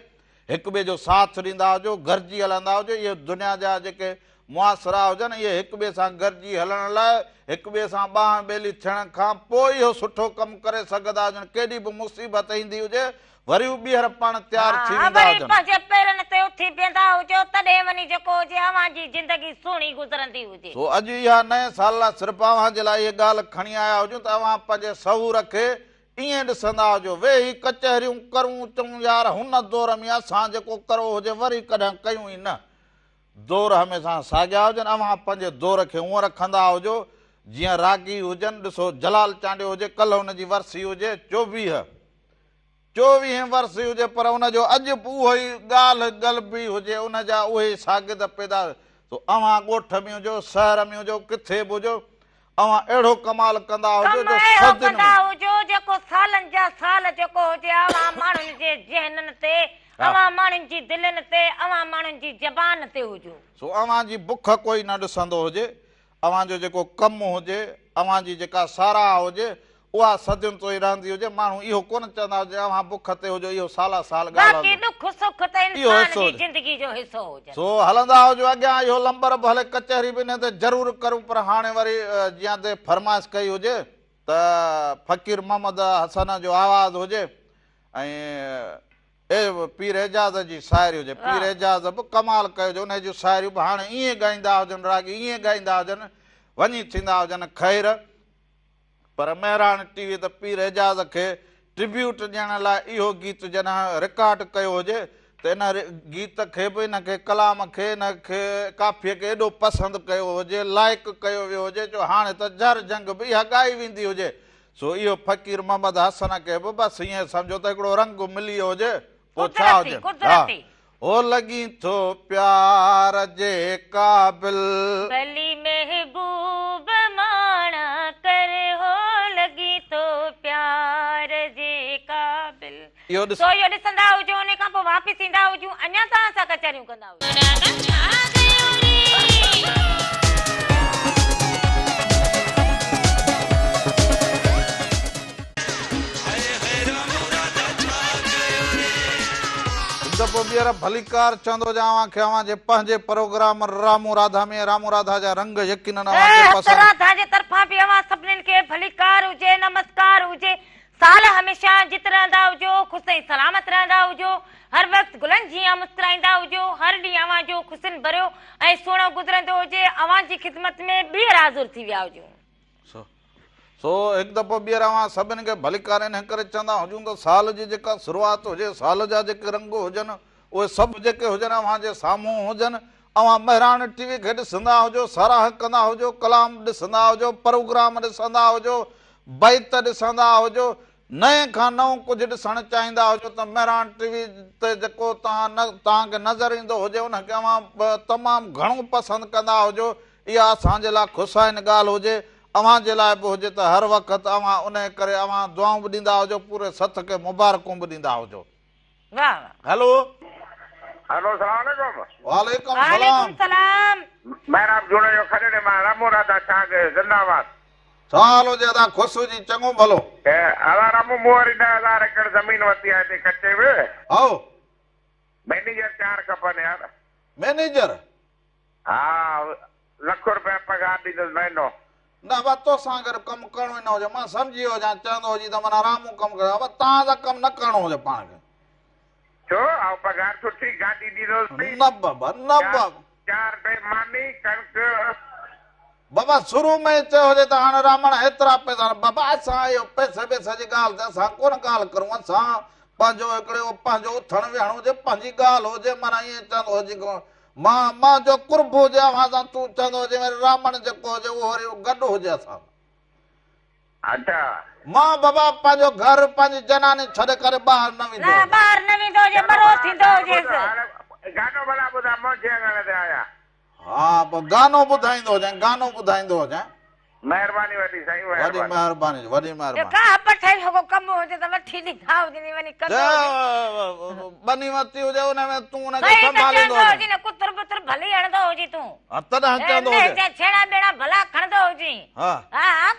هڪ ٻئي جو ساٿ ڏيندا هجو، گڏجي هلندا هجو، اهي دنيا جا جيڪي معاشرا هجن، اهي هڪ ٻئي سان گڏجي هلڻ لاء هڪ ٻئي سان ٻانهن ٻيلي ٿيڻ کان پوء اهو سٺو ڪم ڪري سگهندا هجن، ڪيڏي به مصيبت ايندي هجي، وري هو ٻيهر پاڻ تيار ٿي ها ويندا وري هجن. پنهنجي پيرن تي اٿي بيهندا هجو، تڏهن وڃي جيڪو هجي اوهان جي زندگي سهڻي گذرندي هجي. سو اڄ اها نئين سال لاء صرف اوهان جي لاء اهي ڳالهه کڻي آيا هجون ته اوهان پنهنجي سحور کي ائين ڏسندا هجو، ويهي ڪچهريون ڪرون، چئون يار هن دور ۾ اسان جيڪو ڪرو هجي وري ڪڏهن ڪيون ئي نه. دور هميشه ساڳيا هجن، اوهان پنهنجي دور کي هونء رکندا هجو، جيئن راڳي هجن، ڏسو جلال چانڊيو هجي، ڪلهه هن جي ورسي هجي، چوويهه، چوويهين ورسي هجي پر ان جو اڄ به اهو ئي ڳالهه ڳلبي هجي، ان جا اهي ئي شاگرد پيدا، سو اوهان ڳوٺ ۾ هجو، شهر ۾ هجو، ڪٿي به هجو، اوهان اهڙو ڪمال ڪندا هجو ڪم جو اهڙو صدين ڪندا ۾. هجو جيڪو سالن جا سال جيڪو هجي اوهان ماڻهن جي ذهنن تي، اوهان ماڻهن جي دلين تي، اوهان ماڻهن جي زبان تي هجو. سو اوهان جي بک ڪوئي نه ڏسندو هجي، اوهان جو جيڪو ڪم هجي، اوهان جي جيڪا ساراهه هجي، اها صدين تائين رهندي هجي، ماڻهو اهو ڪونه چوندا هجن اوهان بک تي هجو اهو سالا سال ڳالهه باقي هوندي. ڏک سک ته اهو انسان حصو جي هجي. زندگي جو حصو هجن. سو هلندا هجو اڳيان اهو لمبر به هلي ڪچهري به انهي تي ضرور ڪريون پر هاڻي وري جيئن تي فرمائش ڪئي هجي ته فقير محمد حسن جو آواز هجي ۽ اي پير اعجاز جي شاعري هجي پير اعجاز به ڪمال ڪيو جو انهي جون شاعريون به هاڻي ائين ڳائيندا هجن راڳي ائين ڳائيندا هجن وڃي ٿيندا هجن خير. پر مهراڻ ٽي وي ته پير اعجاز کي ٽربيوٽ ڏيڻ لاء اهو گيت جڏهن رڪارڊ ڪيو هجي ته ان گيت کي به ان کي ڪلام کي ان کي ڪافيء کي ايڏو پسند ڪيو هجي لائيڪ ڪيو ويو هجي جو هاڻي ته جهر جهنگ به اها ڳائي ويندي هجي سو اهو فقير محمد حسن کي به بس ائين سمجهو ته هڪڙو رنگ ملي ويو هجي پوء ڇا قدرتي هجي ها قدرتي. هو لڳين ٿو پيار جي قابل. ڀلي محبوب ماڻا ڪر هو لڳين ٿو پيار جي قابل. اهو ڏس. سو اهو ڏسندا هجو انهي کان پوء واپس ايندا هجون اڃا توهان سان ڪچهريون ڪندا هجون. هڪ دفعو ٻيهر ڀليڪار چوندو هجان اوهان کي اوهان جي پنهنجي پروگرام رامون راڌا ۾ رامون راڌا جا رنگ يقينن اوهان کي هت پسند. راڌا جي طرفان به اوهان سڀنين کي ڀليڪار هجي نمسڪار هجي سال هميشه جت رهندا هجو خوش ۽ سلامت رهندا هجو هر وقت گلن جيان مسڪرائيندا هجو هر ڏينهن اوهان جو خوشين ڀريو ۽ سهڻو گذرندو هجي اوهان جي خدمت ۾ ٻيهر حاضر ٿي ويا هجون. سو هڪ دفعو ٻيهر اوهان سڀني کي ڀليڪار انهي ڪري چوندا هجون ته سال جي جيڪا شروعات هجي، سال جا جيڪي رنگ هجن، اهي سڀ جيڪي هجن اوهان جي سامهون هجن، اوهان مهراڻ ٽي وي کي ڏسندا هجو، ساراهه ڪندا هجو، ڪلام ڏسندا هجو، پروگرام ڏسندا هجو، بيت ڏسندا هجو، نئين کان نئون ڪجهه ڏسڻ چاهيندا هجو ته مهراڻ ٽي وي تي جيڪو توهان توهان کي نظر ايندو هجي ان کي اوهان تمام گهڻو پسند ڪندا هجو اها اسان جي لاء خوشائين ڳالهه هجي اوهان جي لاء به هجي ته هر وقت اوهان انهي ڪري اوهان دعائون به ڏيندا هجو پوري سٿ کي مبارڪون به ڏيندا هجو. واه واه. هلو. هلو سلام عليڪم. وعليڪم وعليڪم سلام. سلام. محراب جوڻيجو کڏڙي مان رامو راڌا ڇا ڪيو زنده آباد. ڇا حال هجي ادا خوش هجين چڱو ڀلو. ادا رامو مون واري 10,000 ايڪڙ زمين ورتي آهي هتي ڪچي ۾. هائو. مئنيجر 4 کپن يار. مئنيجر. ها لک روپيا پگهار ڏيندس مهينو. نه ابا توسان گڏ ڪم ڪرڻو ئي نه هجي مان سمجهي ويو هجان چوندو هجي ته معنيٰ رامو ڪم ڪري ابا توهان سان ڪم نه ڪرڻو هجي پاڻ کي. ڇو آئون پگهار سٺي گاڏي ڏيندوس نه بابا نه بابا. 4 ٽيم ماني ڪڻڪ. بابا شروع ۾ ئي چيو هجي ته هاڻ رامڻ هيترا پئسا بابا اسان اهو پئسي ٻئسي جي ڳالهه تي اسان ڪونه ڳالهه ڪرون اسان پنهنجو هڪڙي اهو پنهنجو اٿڻ ويهڻ هجي، پنهنجي ڳالهه هجي، معنيٰ ائين چوندو هجي ڪو مان مان جو قرب هجي اوهان سان تون چوندو هجين وري رامڻ جيڪو هجي اهو وري گڏ هجي اسان سان. اڇا. مان بابا پنهنجو گهر پنهنجي جناني ڇڏي ڪري ٻاهر نه ويندو نه هجان. ٻاهر نه ويندو هجي ٻرو ٿيندو هجيس. گانو ڀلا ٻڌاء منهنجي اڱڻ تي آيا. ها پوء گانو ٻڌائيندو هجين گانو ٻڌائيندو هجين. مهرباني وڏي سائين وڏي مهرباني. مهرباني وڏي جو مهرباني. گاهه پٺ جو ڪو ڪم هجي ته وٺي ڏيندا هجني وڃي ڪندو هجي. ٻني وتي هجي ان ۾ تون ان کي صحيح ته سنڀاليندو چوندو هجين. هجين نه ڪتر بتر ڀلي هڻندو هجين تون. ها تڏهن چوندو مينهن هجين. جا ڇيڻا ٻيڻا ڀلا کڻندو هجين. ها. ها ها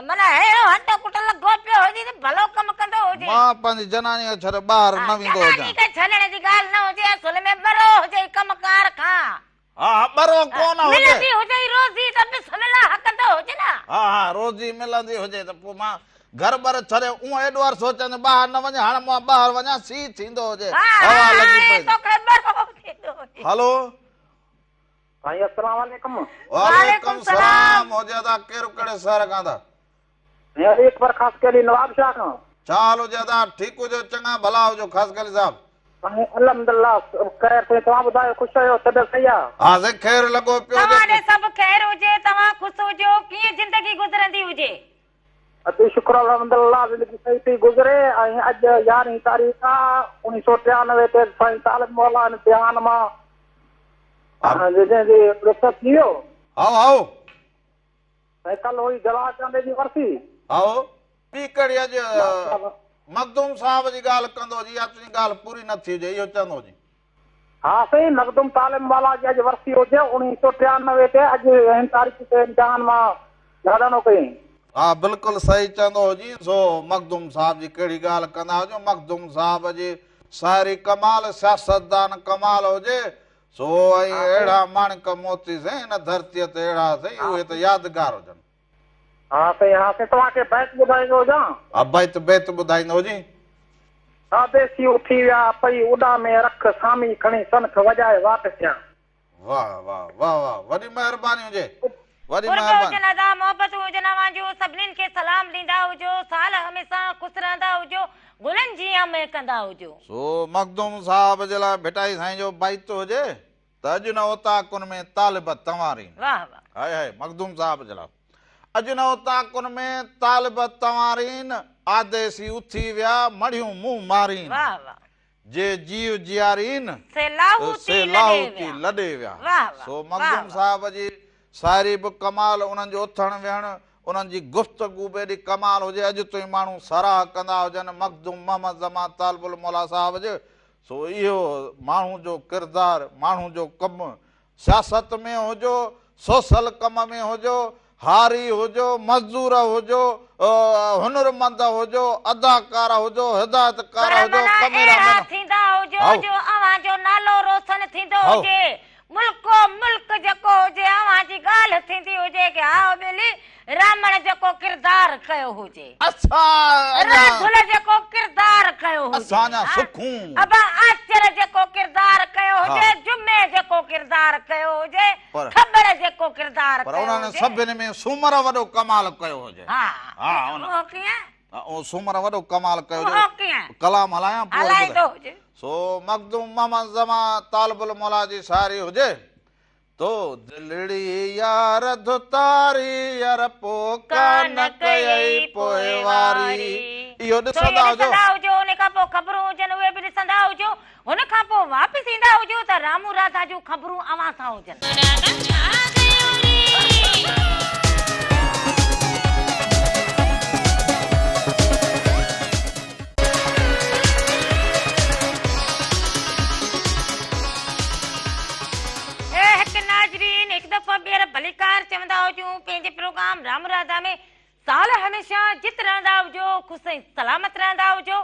معنيٰ اهڙو هٽو ڪٽ لڳو پيو هجين ته ڀلو ڪم ڪندو هجين. مان پنهنجي جناني کي ڇڏي ٻاهر ها نه ويندو جناني هجان. کي ڇڏڻ جي ڳالهه نه هجي اصل ۾ ٻرو هجئي ڪم ڪار کان. ها ها ٻرو ڪو نه هجي. ملندي هجئي روزي ته بسم الله ڪندو هجي نه. ها ها روزي ملندي هجي ته پوء مان گهر ٻر ڇڏي اونء ايڏو عرصو چوندي ٻاهر نه وڃ هاڻ مان ٻاهر وڃان سيء ٿيندو هجي ها هوا ها لڳي هاڻي پئي. توکي ٻرو ٿيندو هجي. هلو. سائين السلام عليڪم. وعليڪم سلام هجي ادا ڪير ڪهڙي شهر کان ٿا. سائين علي اڪبر خاصخيلي نوابشاهه کان. ڇا حال هجي ادا ٺيڪ هجو چڱا ڀلا هجو خاصخيلي صاحب. سائين الحمدلله خير سائين توهان ٻڌايو خوش آهيو طبيعت صحيح آ. ها سائين خير لڳو پيو هجي. توهان ڏي سڀ خير هجي توهان خوش هجو ڪيئن زندگي گذرندي هجي. ادي شڪر الحمدلله زندگي صحيح پئي گذري ۽ اڄ يارهين تاريخ آ اوڻيهه سو 93 تي سائين طالب مولا هن جهان مان جنهن جي رخصت ٿي ويو. هائو هائو. ۽ ڪلهه هئي جلال چانڊيي جي ورسي. هائو. ٻي ڪهڙي اڄ مخدوم صاحب جي ڳالهه ڪندو هجي يا تنهنجي ڳالهه پوري نه ٿي هجي اهو چوندو هجين. ها سائين مخدوم طالب مولا جي اڄ ورسي هجي 1993 تي اڄ هن تاريخ تي امتحان مان لاڏاڻو ڪيائين. ها بلڪل صحيح چوندو هجين سو مخدوم صاحب جي ڪهڙي ڳالهه ڪندا هجو مخدوم صاحب جي شاعري ڪمال سياستدان ڪمال هجي سو ۽ اهڙا ماڻڪ موتي سائين هن ڌرتيء تي اهڙا سائين اهي ته يادگار هجن. ها سائين ها سائين توهان کي بيت ٻڌائيندو هجان. ها بيت بيت ٻڌائيندو هجين. آديسي اٿي ويا پئي اڏامي رک سامي کڻي سنک وڄائي واٽ ٿيان. واه واه واه واه وڏي مهرباني هجي وڏي قرب مهرباني. هجن ادا محبتون هجن اوهان جون سڀنين کي سلام ڏيندا هجو سال هميسان خوش رهندا هجو گلن جيان مهڪندا هجو. سو مخدوم صاحب جي لاء ڀٽائي سائين جو بيت هجي ته اڄ نه اوطاقن ۾ طالب تنوارين. واه واه. هاء هاء مخدوم صاحب جي لاء اڄ نه اوطاقن ۾ طالب تنوارين آديسي اٿي ويا مڙهيون منهن مارين. واه واه. جي جيء جيارين سي لاهوتي سي لڏي لاهوتي ويا. لڏي ويا. واه واه. سو واه مخدوم واه. صاحب جي شاعري به ڪمال، انهن جو اٿڻ ويهڻ، انهن جي گفتگو به ايڏي ڪمال هجي، اڄ تائين ماڻهو ساراهه ڪندا هجن مخدوم محمد زمان طالب الموليٰ صاحب جي، سو اهو ماڻهو جو ڪردار، ماڻهو جو ڪم، سياست ۾ هجو، سوسل ڪم ۾ هجو، هاري هجو، مزدور هجو، هنرمند هجو، اداڪار هجو، هدايتڪار پر هجو، معنيٰ ڪئميرا اهڙا مين. ٿيندا هجو هائو. جو اوهان جو نالو روشن ٿيندو هائو. هجي، ملڪو ملڪ جيڪو هجي اوهان جي ڳالهه ٿيندي هجي ڪي هائو ٻيلي رامڻ جيڪو ڪردار ڪيو هجي. اسان اڃا. راڌل جيڪو ڪردار ڪيو هجي. اسان اڃا سکون. ابا آچر جيڪو ڪردار ڪيو ها. هجي، جمعي جيڪو ڪردار ڪيو هجي، پر. کٻڙ جيڪو ڪردار پر ڪيو انهن هجي. سڀن ۾ سومر وڏو ڪمال ڪيو هجي. ها. ها ان. اهو ڪيئن؟ ها اهو سومر وڏو ڪمال ڪيو هجي. اهو ڪيئن؟ ڪلام هلايان پوء وري هلائيندو ٻڌايان. هجي. سو مخدوم محمد زمان طالب الموليٰ جي شاعري هجي. تو دلڙي يار ڌتاري يار پو ڪانه ڪيئي پوئواري اهو ڏسندا هجو. ڏسندا هجو ان کان پوء خبرون هجن اهي به ڏسندا هجو هن کان پوء واپس ايندا هجو ته رامو راڌا جون خبرون اوهان سان هجن. راڌا ڇا ڪيو ري. اي حق ناظرين هڪ دفعو ٻيهر ڀليڪار چوندا هجون پنهنجي پروگرام رام راڌا ۾ سال هميشه جت رهندا هجو خوش ۽ سلامت رهندا هجو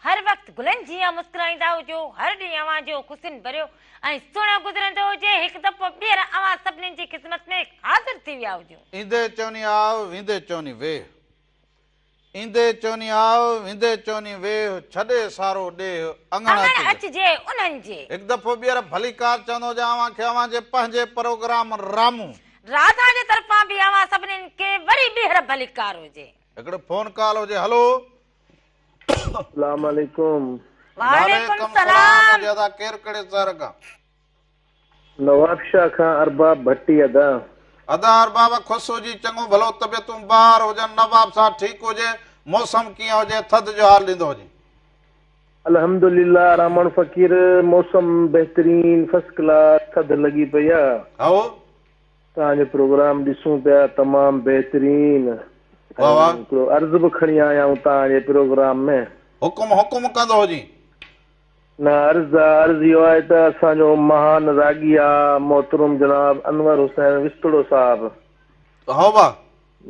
هر وقت گلن جيان مسڪرائيندا هجو هر ڏينهن اوهان جو خوشين ڀريو ۽ سهڻو گذرندو هجي هڪ دفعو ٻيهر اوهان سڀني جي خدمت ۾ حاضر ٿي ويا هجون. ايندي چوني آء ويندي چوني ويهه. ايندي چوني آء، ويندي چوني ويهه، ڇڏي سارو ڏيهه، اڱڻ اڱڻ اچجي. اچجي انهن جي. هڪ دفعو ٻيهر ڀليڪار چوندو هجان اوهان کي اوهان جي پنهنجي پروگرام رامون. راڌا جي طرفان به اوهان سڀني کي وري ٻيهر ڀليڪار هجي. هڪڙو فون ڪال هجي هلو. اسلام عليڪم. وعليڪم سلام. هجي ادا ڪير ڪهڙي شهر کان. نوابشاهه کان ارباب ڀٽي ادا. ادا ارباب خوش هجي چڱو ڀلو طبيعتون بهار هجن نواب صاحب ٺيڪ هجي موسم ڪيئن هجي ٿڌ جو حال ڏيندو هجي. الحمدلله رامڻ فقير موسم بهترين فرسٽ ڪلاس ٿڌ لڳي پئي آ. هائو. توهان جو پروگرام ڏسون پيا تمام بهترين واه ۽ واه. هڪڙو عرض به کڻي آيا آهيون توهان جي پروگرام ۾. حڪم حڪم ڪندو هجين. نه عرض آ عرض اهو آهي ته اسان جو مهان راڳي آ محترم جناب انور حسين وسطڙو صاحب. هائو با.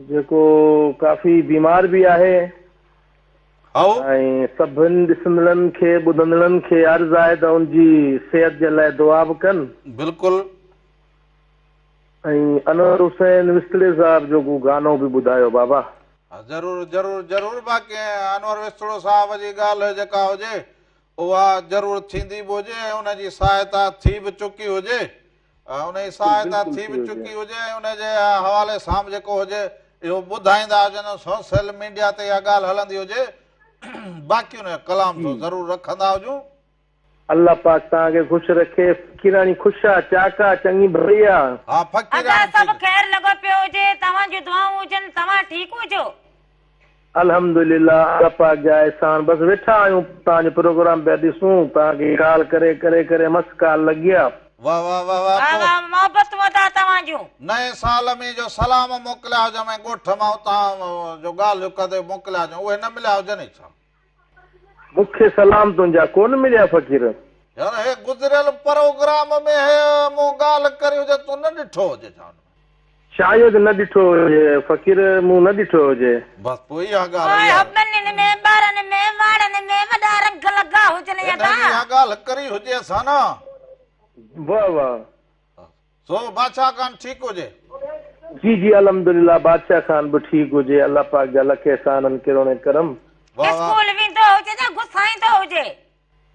جيڪو ڪافي بيمار به آهي. هائو. ۽ سڀن ڏسندڙن کي ٻڌندڙن کي عرض آهي ته ان جي صحت جي لاء دعا به ڪن. بلڪل. ۽ انور حسين وسطڙي صاحب جو ڪو گانو به ٻڌايو بابا. ها ضرور ضرور ضرور باقي انور وسطڙو صاحب جي ڳالهه جيڪا هجي اها ضرور ٿيندي به هجي ۽ ان جي سهائتا ٿي به چڪي هجي ان جي سهائتا ٿي به چڪي هجي ۽ ان جي حوالي سان به جيڪو هجي اهو ٻڌائيندا هجن سوشل ميڊيا تي اها ڳالهه هلندي هجي باقي ان جو ڪلام سو ضرور رکندا هجون. الله پاڪ توهان کي خوش رکي فقيراڻي خوش آ چاڪ آ چڱي ڀلي آ. ها ادا فقيراڻي سڀ ٺيڪ. خير لڳو پيو هجي توهان جون دعائون هجن توهان ٺيڪ هجو. الحمدلله الله پاڪ جا احسان بس ويٺا آهيون توهان جو پروگرام پيا ڏسون توهان کي ڪال ڪري ڪري ڪري مس ڪال لڳي آ. واه واه واه واه واه پوء واه محبتون ادا توهان جون. نئين سال ۾ جو سلام موڪليا هجم ۽ ڳوٺ مان اتان جو ڳالهه ڪندي موڪليا هجم اهي نه مليا هجنئي ڇا؟ مون کي سلام تنهنجا ڪونه مليا فقير. يار هي گذريل پروگرام ۾ هي مون ڳالهه ڪري هجي تون نه ڏٺو هجي ڇا ان ۾. شايد نه ڏٺو هجي فقير مون نه ڏٺو هجي. بس پوء اها ڳالهه اوء اها. ٻنين ۾ ٻارن ۾ واڙن ۾ وڏا رنگ لڳا هجن هن ادا. اها ڳالهه ڪري هجي اسان نه. واه واه. سو بادشاهه خان ٺيڪ هجي. جي جي الحمدلله بادشاهه خان به ٺيڪ هجي الله پاڪ جا لک احسان آهن ڪروڙين ڪرم. واه واه. اسڪول ويندو هجي يا گسائيندو هجي.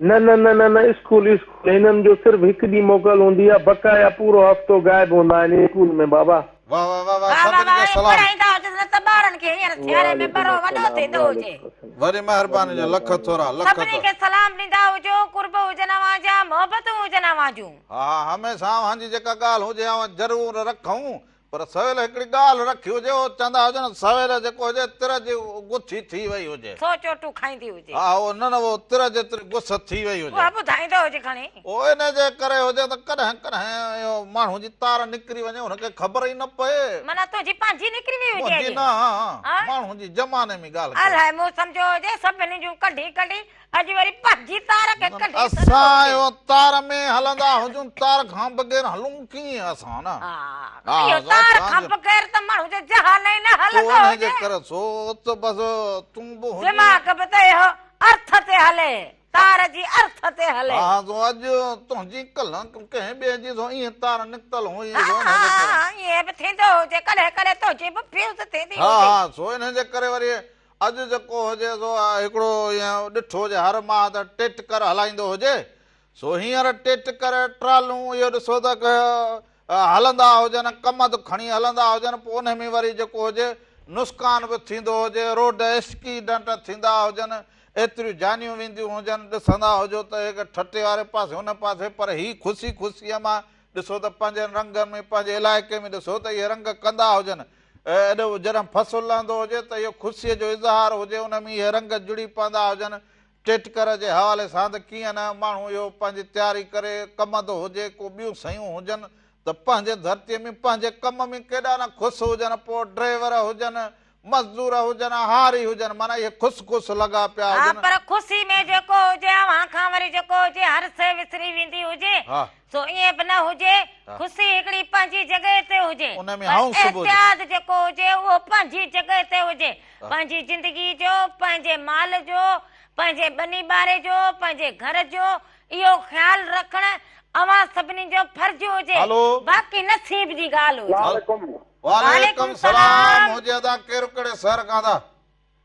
نه نه نه نه نه اسڪول اسڪول هنن جو صرف هڪ ڏينهن موڪل هوندي آ بقايا پورو هفتو غائب هوندا آهن اسڪول ۾ بابا. واه واه واه واه واه واه سڀني واه کي ائين سلام. پڙهائيندا هجس نه ته ٻارن کي هينئر سياري ۾ وعليڪم ٻرو وڏو السلام ٿيندو هجي. وعليڪم السلام وڏي وڏي مهرباني جو لک مهرباني. ٿورا لک سڀني ٿورا. کي سلام ڏيندا هجو قرب هجن اوهان جا محبتون هجن اوهان جون. ها ها هميشه اوهان جي جيڪا ڳالهه هجي اوهان ضرور رکون پر سويل هڪڙي ڳالهه رکي هجي اهو چوندا هجن سويل جيڪو هجي تر جي گٿي ٿي وئي هجي. سو چوٽون کائيندي هجي. ها اهو نه نه اهو تر جيتري گس ٿي وئي هجي. اها ٻڌائيندو هجي کڻي. اهو ان جي ڪري هجي ته ڪڏهن ڪڏهن اهو ماڻهو جي تار نڪري وڃي ان کي خبر ئي نه پئي. معنيٰ تنهنجي پنهنجي نڪري وئي هجي منهنجي اڄ. نه ماڻهو جي زماني ۾ ڳالهه ڪئي. الائي مون سمجهيو هجي سڀني جون ڪڍي ڪڍي اڄ وري پنهنجي تار کي ڪڍي ڇڏيو اسان هجي. اهو تار ۾ هلندا هجون تار کان بغير هلون ڪيئن اسان نه. ها اهو تار کان بغير ته ماڻهو جو جهان ئي نه هلندو پوء انهي جي هجي. ڪري سو ته بس تون به هجين. دماغ به ته اهو ارٿ تي هلي تار جي ارٿ تي هلي. ها سو اڄ تنهنجي ڪلهه ڪنهن ٻئي جي سو ائين تار نڪتل هئي سو انهي جي ڪري. ها ائين به ٿيندو هجي ڪڏهن ڪڏهن تنهنجي به فيوز ٿيندي ها هجي. ها سو انهي جي ڪري وري اڄ جيڪو هجي سو هڪڙو ائين ڏٺو هجي هر ماهه ته ٽيٽڪر هلائيندو هجي سو هينئر ٽيٽڪر ٽرالون اهو ڏسو ته هلندا هجن ڪمند کڻي هلندا هجن پوء انهي ۾ وري جيڪو هجي نسقان به ٿيندو هجي روڊ ايسڪيڊنٽ ٿيندا هجن ايتريون جانيون وينديون هجن ڏسندا هجو ته هڪ ٺٽي واري پاسي ان پاسي پر هي خوشي خوشيء مان ڏسو ته پنهنجن رنگن ۾ پنهنجي علائقي ۾ ڏسو ته اهي رنگ ڪندا هجن ايڏو جڏهن فصل لهندو هجي ته اهو خوشيء جو اظهار هجي، ان ۾ اهي رنگ جڙي پوندا هجن. ٽيٽڪر جي حوالي سان ته ڪيئن نه ماڻهو اهو پنهنجي تياري ڪري ڪمند هجي، ڪو ٻيون شيون هجن ته پنهنجي ڌرتيء ۾ پنهنجي ڪم ۾ ڪيڏا نه خوش هجن، پوء ڊرائيور هجن، مزدور هجن، هاري هجن، معنيٰ اهي خوش خوش لڳا پيا ها هجن. پر خوشي ۾ جيڪو هجي اوهان کان وري جيڪو هجي هر شيء وسري ويندي هجي. ها. سو ائين به نه هجي، خوشي هڪڙي پنهنجي جڳهه تي هجي، ان ۾ پر هائونس به هجي. احتياط جيڪو هجي اهو پنهنجي جڳهه تي هجي. پنهنجي زندگي جو، پنهنجي مال جو، پنهنجي ٻني ٻاري جو، پنهنجي گهر جو اهو خيال رکڻ اوهان سڀني جو فرض هجي، هلو. باقي نصيب جي ڳالهه هجي. وعليڪم. وعليڪم سلام هجي ادا ڪير ڪهڙي شهر کان ٿا.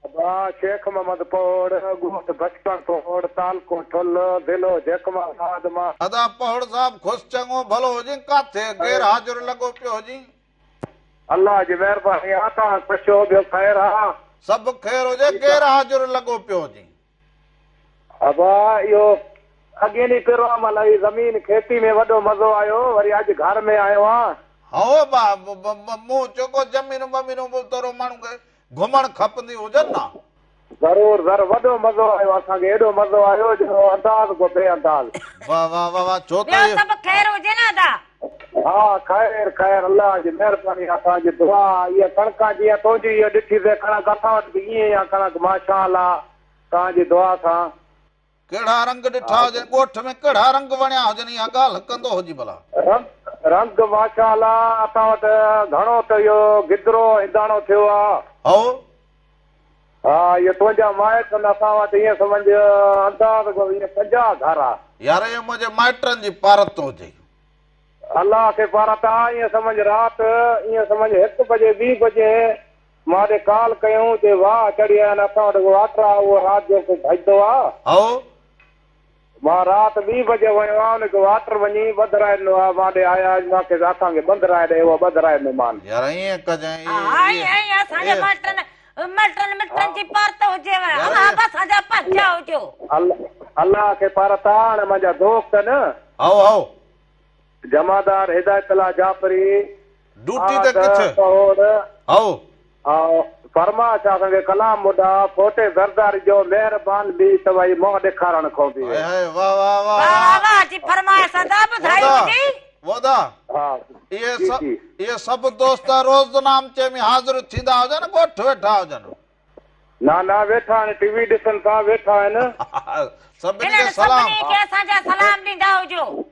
ادا شيخ محمد پهوڙ، ڳوٺ بچپڻ پهوڙ، تعلقو ٺل، ضلعو جيڪب آباد مان. ادا پهوڙ صاحب خوش چڱو ڀلو هجين ڪاٿي غير حاضر لڳو پيو هجين. الله جي مهرباني آ توهان پڇو ٻيو خير آ. سڀ خير هجي غير حاضر لڳو پيو هجين. ابا اهو اڳئين ڏينهن پروگرام هلائي زمين کيتي ۾ وڏو مزو آيو وري اڄ گهر ۾ آيو آن. هائو ابا مون چيو ڪو زمينون بمينون به ٿورو ماڻهو کي گهمڻ کپنديون هجن نه. ضرور ضرور وڏو مزو آيو اسان کي ايڏو مزو آيو جو انداز کان بي انداز. واه واه واه واه ڇو ته ٻيو سڀ خير هجي نه ادا. ها خير خير الله جي مهرباني آ توهان جي دعا آ اها ڪڻڪ آ جيئن تنهنجي اها ڏٺي سي ڪڻڪ اسان وٽ به ائين ئي آ ڪڻڪ ماشاء الله توهان جي دعا سان. ڪهڙا رنگ ڏٺا هجن ڳوٺ ۾ ڪهڙا رنگ وڻيا هجن اها ڳالهه ڪندو هجي ڀلا. رنگ رنگ ماشاء الله اسان وٽ گهڻو ته اهو گدرو هنداڻو ٿيو آ. هائو. ها اهو تنهنجا مائٽ آهن اسان وٽ ائين سمجهه انداز کان ائين 50 گهر آ. يار اهو منهنجي مائٽن جي پارت هجي. الله کي پارت آ ائين سمجهه رات ائين سمجهه هڪ بجي ٻي بجي مان ڏي ڪال ڪيون چي واهه چڙهي آيا آهن اسان وٽ واٽر آ اهو رات جو ڪو ڀڄندو آ. هائو. مان رات ٻي بجي ويو آهيان ان کي واٽر وڃي ٻڌرائي ڏنو آ مان ڏي آيا اڄ مان کي اسان کي ٻڌرائي ڏي اهو ٻڌرائي ڏنو مان. يار ائين ڪجانء ها ائين ائين اسان جي مائٽن مٽن مٽن جي پارت هجيو اوهان به اسان جا پنهنجا هجو. الله کي پارت آ هاڻي منهنجا دوست آهن. هائو هائو. جمعدار هدايت الله جعفري ڊوٽي تي ڪٿ؟ ڪهوڙ. هائو. هائو. فرمائش آ اسان کي ڪلام ٻڌاء ڦوٽي زرداري جو مهربان به توائي منهن ڏيکارڻ کان به. هائي هائي واه واه واه واه واه واه جي فرمائش ادا ٻڌائي هجي. ودا ها اهي جي سڀ جي. اهي سڀ دوست روزنامچي ۾ حاضر ٿيندا هجن ڳوٺ ويٺا هجن. نه نه ويٺا آهن ٽي وي ڏسن ٿا ويٺا آهن. سڀني کي انهن سلام. سڀني کي اسان جا سلام ڏيندا هجو.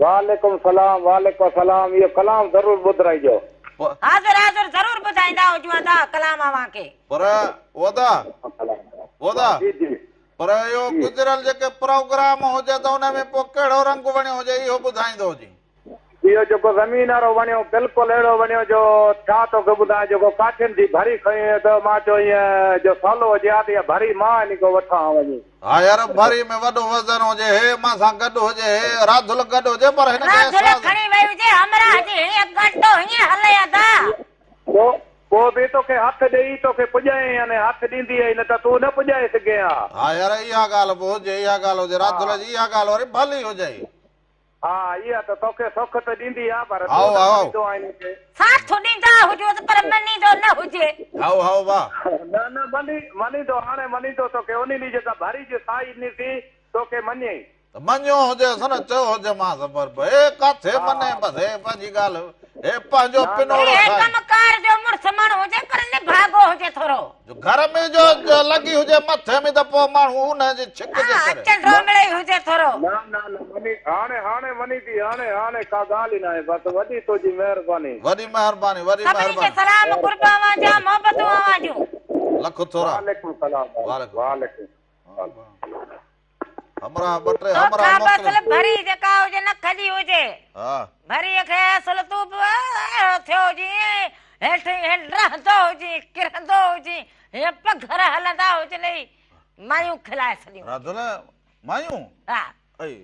وعليڪم سلام وعليڪم سلام اهو ڪلام ضرور ٻڌرائجو. حاضر حاضر ضرور ٻڌائيندا هجون ادا ڪلام اوهان کي. پر ودا ودا جي جي پر اهو گذريل جيڪي پروگرام هجي ته ان ۾ پوء ڪهڙو رنگ وڻيو هجي اهو ٻڌائيندو هجي. اهو جيڪو زمين وارو وڻيو بلڪل اهڙو وڻيو جو ڇا توکي ٻڌايان جيڪو ڪاٺين جي ڀري کنئي هئي ته مان چيو ائين جو سولو هجي ها ته اها ڀري مان هن کان وٺان ها وڃي. ها يار ڀري ۾ وڏو وزن هجي هي مان سان گڏ هجي هي راڌل گڏ هجي پر هن کي راڌل احساس. کڻي وئي هجي همراهه جي هيئن گهنٽو هيئن هلي ادا. پوء پوء به توکي هٿ ڏيئي توکي پڄائين يعني هٿ ڏيندي هئي نه ته تون نه پڄائي سگهين ها. ها يار اها ڳالهه به هجي اها ڳالهه هجي راڌل جي اها ڳالهه وري ڀلي هجئي. ها اها ته توکي سک ته ڏيندي آ پر هائو تون نه هائو. مڃيندو آهين مون کي. ساٿ ڏيندا هجوس پر مڃيندو نه هجي. هائو هائو واھ. نه نه مڃي مڃيندو هاڻي مڃيندو توکي انهي ڏينهن جيڪا ڀري جي سائي ڏني سين توکي مڃيئي. ته مڃيو هجيس نه چيو هجيمانس پر هي ڪاٿي مڃي بس هي پنهنجي ڳالهه هي پنهنجو پنوڙو هي ٺاهي. ڪم ڪار جو مڙس ماڻهو هجي پر نڀاڳو هجي ٿورو. جو گهر ۾ جو لڳي هجي مٿي ۾ ته پوء ماڻهو ان جي ڇڪ جي ها ڪري. چنڊو مڙئي هجي ٿورو. نه نه نه مني هاڻي هاڻي مني ٿي هاڻي هاڻي ڪا ڳالهه ئي ناهي بس وڏي تنهنجي مهرباني. وڏي مهرباني وڏي سڀني کي مهرباني. سلام قرب اوهان جا محبتون اوهان جون. لک ٿورا. وعليڪم سلام وعليڪم. وعليڪم. همراهه ٻه ٽي همراهه توکان به اصل موڪليو. ڀري جيڪا هجي نه کڄي هجي. ها. ڀريء کي اصل تون به اهڙو ٿيو هجين هيٺ هيٺ رهندو هجين ڪرندو هجين هيئن پگهر هلندا هجنئي مايون کلائي ڇڏيون. راڌل، مايون؟ ها. ائي.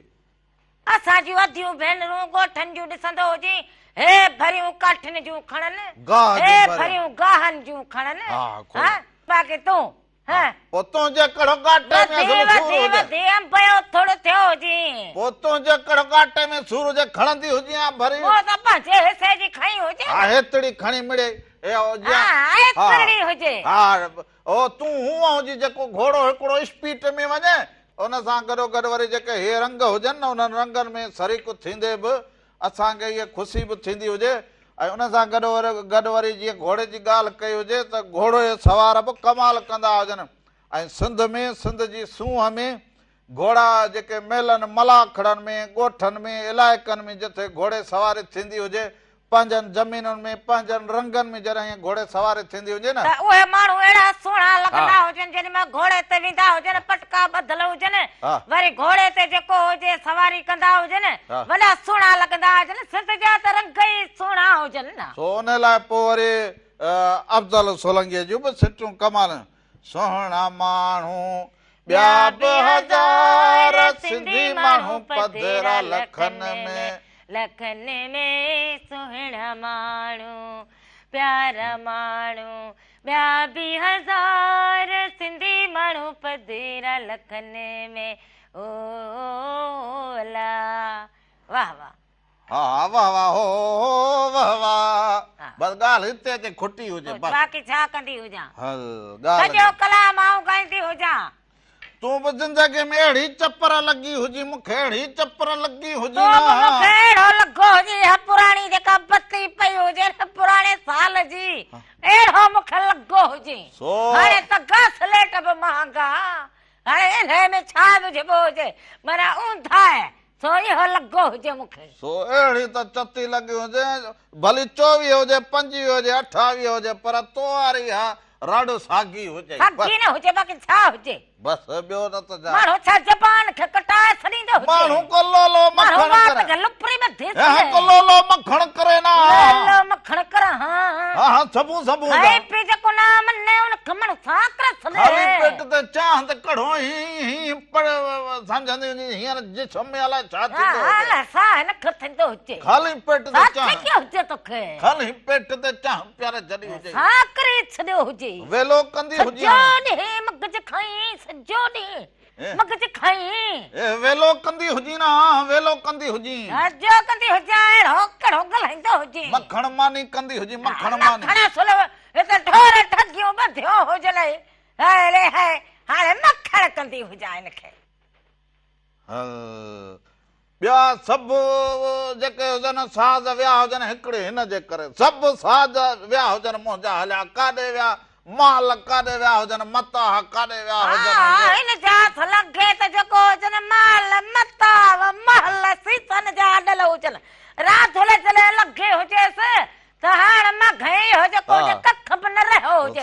اسان جون اڌيون ڀينرون ڳوٺن جون ڏسندو هجين هي ڀريون ڪاٺين جون کڻن گاهه جون هي ڀريون. ڀريون گاهن جون کڻن. ها، کول. ها باقي تون ها. پوء تنهنجي ڪڙهه ڳاٽي ۾ وڌي اصل سور وڌي هجي. وڌي انب جو ٿڙ ٿيو هجين. پوء تنهنجي ڪڙهه ڳاٽي ۾ سور هجي کڻندي هجين ها ڀري. پوء ته پنهنجي حصي جي کنئي هجي ها نه. هيتڙي کڻي مڙئي اي ها هيترڙي هجي. ها او تون هونء هجين جيڪو گهوڙو هڪڙو اسپيڊ ۾ وڃي ان سان گڏوگڏ وري جيڪي هي رنگ هجن نه انهن رنگن ۾ شريڪ ٿيندي به اسان کي هيء خوشي به ٿيندي هجي ۽ ان سان گڏ گڏ وري جيئن گهوڙي جي ڳالهه ڪئي هجي ته گهوڙي سوار به ڪمال ڪندا هجن ۽ سنڌ ۾ سنڌ جي سونهن ۾ گهوڙا جيڪي ميلن ملاکڙن ۾ ڳوٺن ۾ علائقن ۾ جٿي گهوڙي سواري ٿيندي هجي پنهنجن زمينن ۾ پنهنجن رنگن ۾ جڏهن هيء گهوڙي سواري ٿيندي هجي نه. ته اهي ماڻهو اهڙا سهڻا لڳندا هجن جيڏي مهل گهوڙي تي ويندا هجن پٽڪا ٻڌل هجن وري گهوڙي تي جيڪو هجي سواري ڪندا هجن وڏا سهڻا لڳندا هجن سنڌ جا ته رنگ ئي سهڻا هجن نه. سو ان لاء پوء وري افضل سولنگيء جون به سٽون ڪمال سهڻا ماڻهو ٻيا به هزار سنڌي ماڻهو پڌرا لکن ۾. لکن ۾ سهڻا ماڻهو پيارا ماڻهو ٻيا به هزار سنڌي. سنڌي ماڻهو پڌرا لکن ۾ او الا واه واه. ها ها واه واه هو هو واه واه بس ڳالهه هتي اچي کٽي هجي بس. باقي ڇا ڪندي هجان. هل ڳالهه سڄو ڪلام آئون ڳائيندي هجان. تون به زندگي ۾ اهڙي چپر لڳي هجي مون کي اهڙي چپر لڳي هجي نه. تون به مون کي اهڙو لڳو هجي اها پراڻي جيڪا بتي پئي هجي نه پراڻي سال جي اهڙو مون کي لڳو هجي. هاڻي ته گاسليٽ به مهانگا هاڻي انهي ۾ ڇا وجهبو هجي معنيٰ اونداهه سو اهو لڳو هجي مون کي. سو اهڙي ته چتي لڳي هجي ڀلي 24 هجي 25 هجي 28 هجي پر تو واري اها رڙ ساڳي هجي. ساڳي نه هجي باقي ڇا هجي. بس ٻيو نه ته ڇا. ماڻهو ڇا زبان کي ڪٽائي ڇڏيندو هجي. ماڻهو ڪو لولو مکڻ ڪري. ماڻهو وات کي لپري ٻڌي ڇڏي. ها ڪو لولو مکڻ ڪري نه. لولو مکڻ ڪران ها. ها ها سڀون سڀون کائي پي جيڪو نه مڃي ان کي ماڻهو ڇا ڪري ڇڏي. خالي پيٽ تي چانهه ته ڪڙهو هي هي پڙ سمجهندي هجي هينئر جسم ۾ الائي ڇا ٿيندو هجي. ها الائي ڇا هن کي ٿيندو هجي. خالي پيٽ تي چانهه. ڇا ٿي هجي توکي. خالي پيٽ تي چانهه پياري ڇڏي هجي. ڇا ڪري ڇڏيو هجي. ويلو ڪندي هجي. سڄو ڏينهن مغز کائين سڄو ڏينهن مغز کائين. اي ويلو ڪندي هجين نه ويلو ڪندي هجين. سڄو ڪندي هجان اهڙو ڪهڙو ڳالهائيندو هجين. مکڻ ماني ڪندي هجين مکڻ ماني. مکڻ سلو هتي ڍور ڍڳيون ٻڌيو هجنئي. هاء ري هاء هاڻي مکڻ ڪندي هجان هن کي. هل ٻيا سڀ جيڪي هجن ساز ويا هجن هڪڙي هن جي ڪري سڀ ساز ويا هجن منهنجا هليا ڪاڏي ويا مال ڪاڏي ويا هجن متاع ڪاڏي ويا هجن. ها هن جا هٿ لڳي ته جيڪو هجن مال متاع محل سيسن جا اڏل هجن راڌل جڏهن لڳي هجيس ته هاڻ مگهي هو جيڪو هجي ڪک به نه رهيو هجي.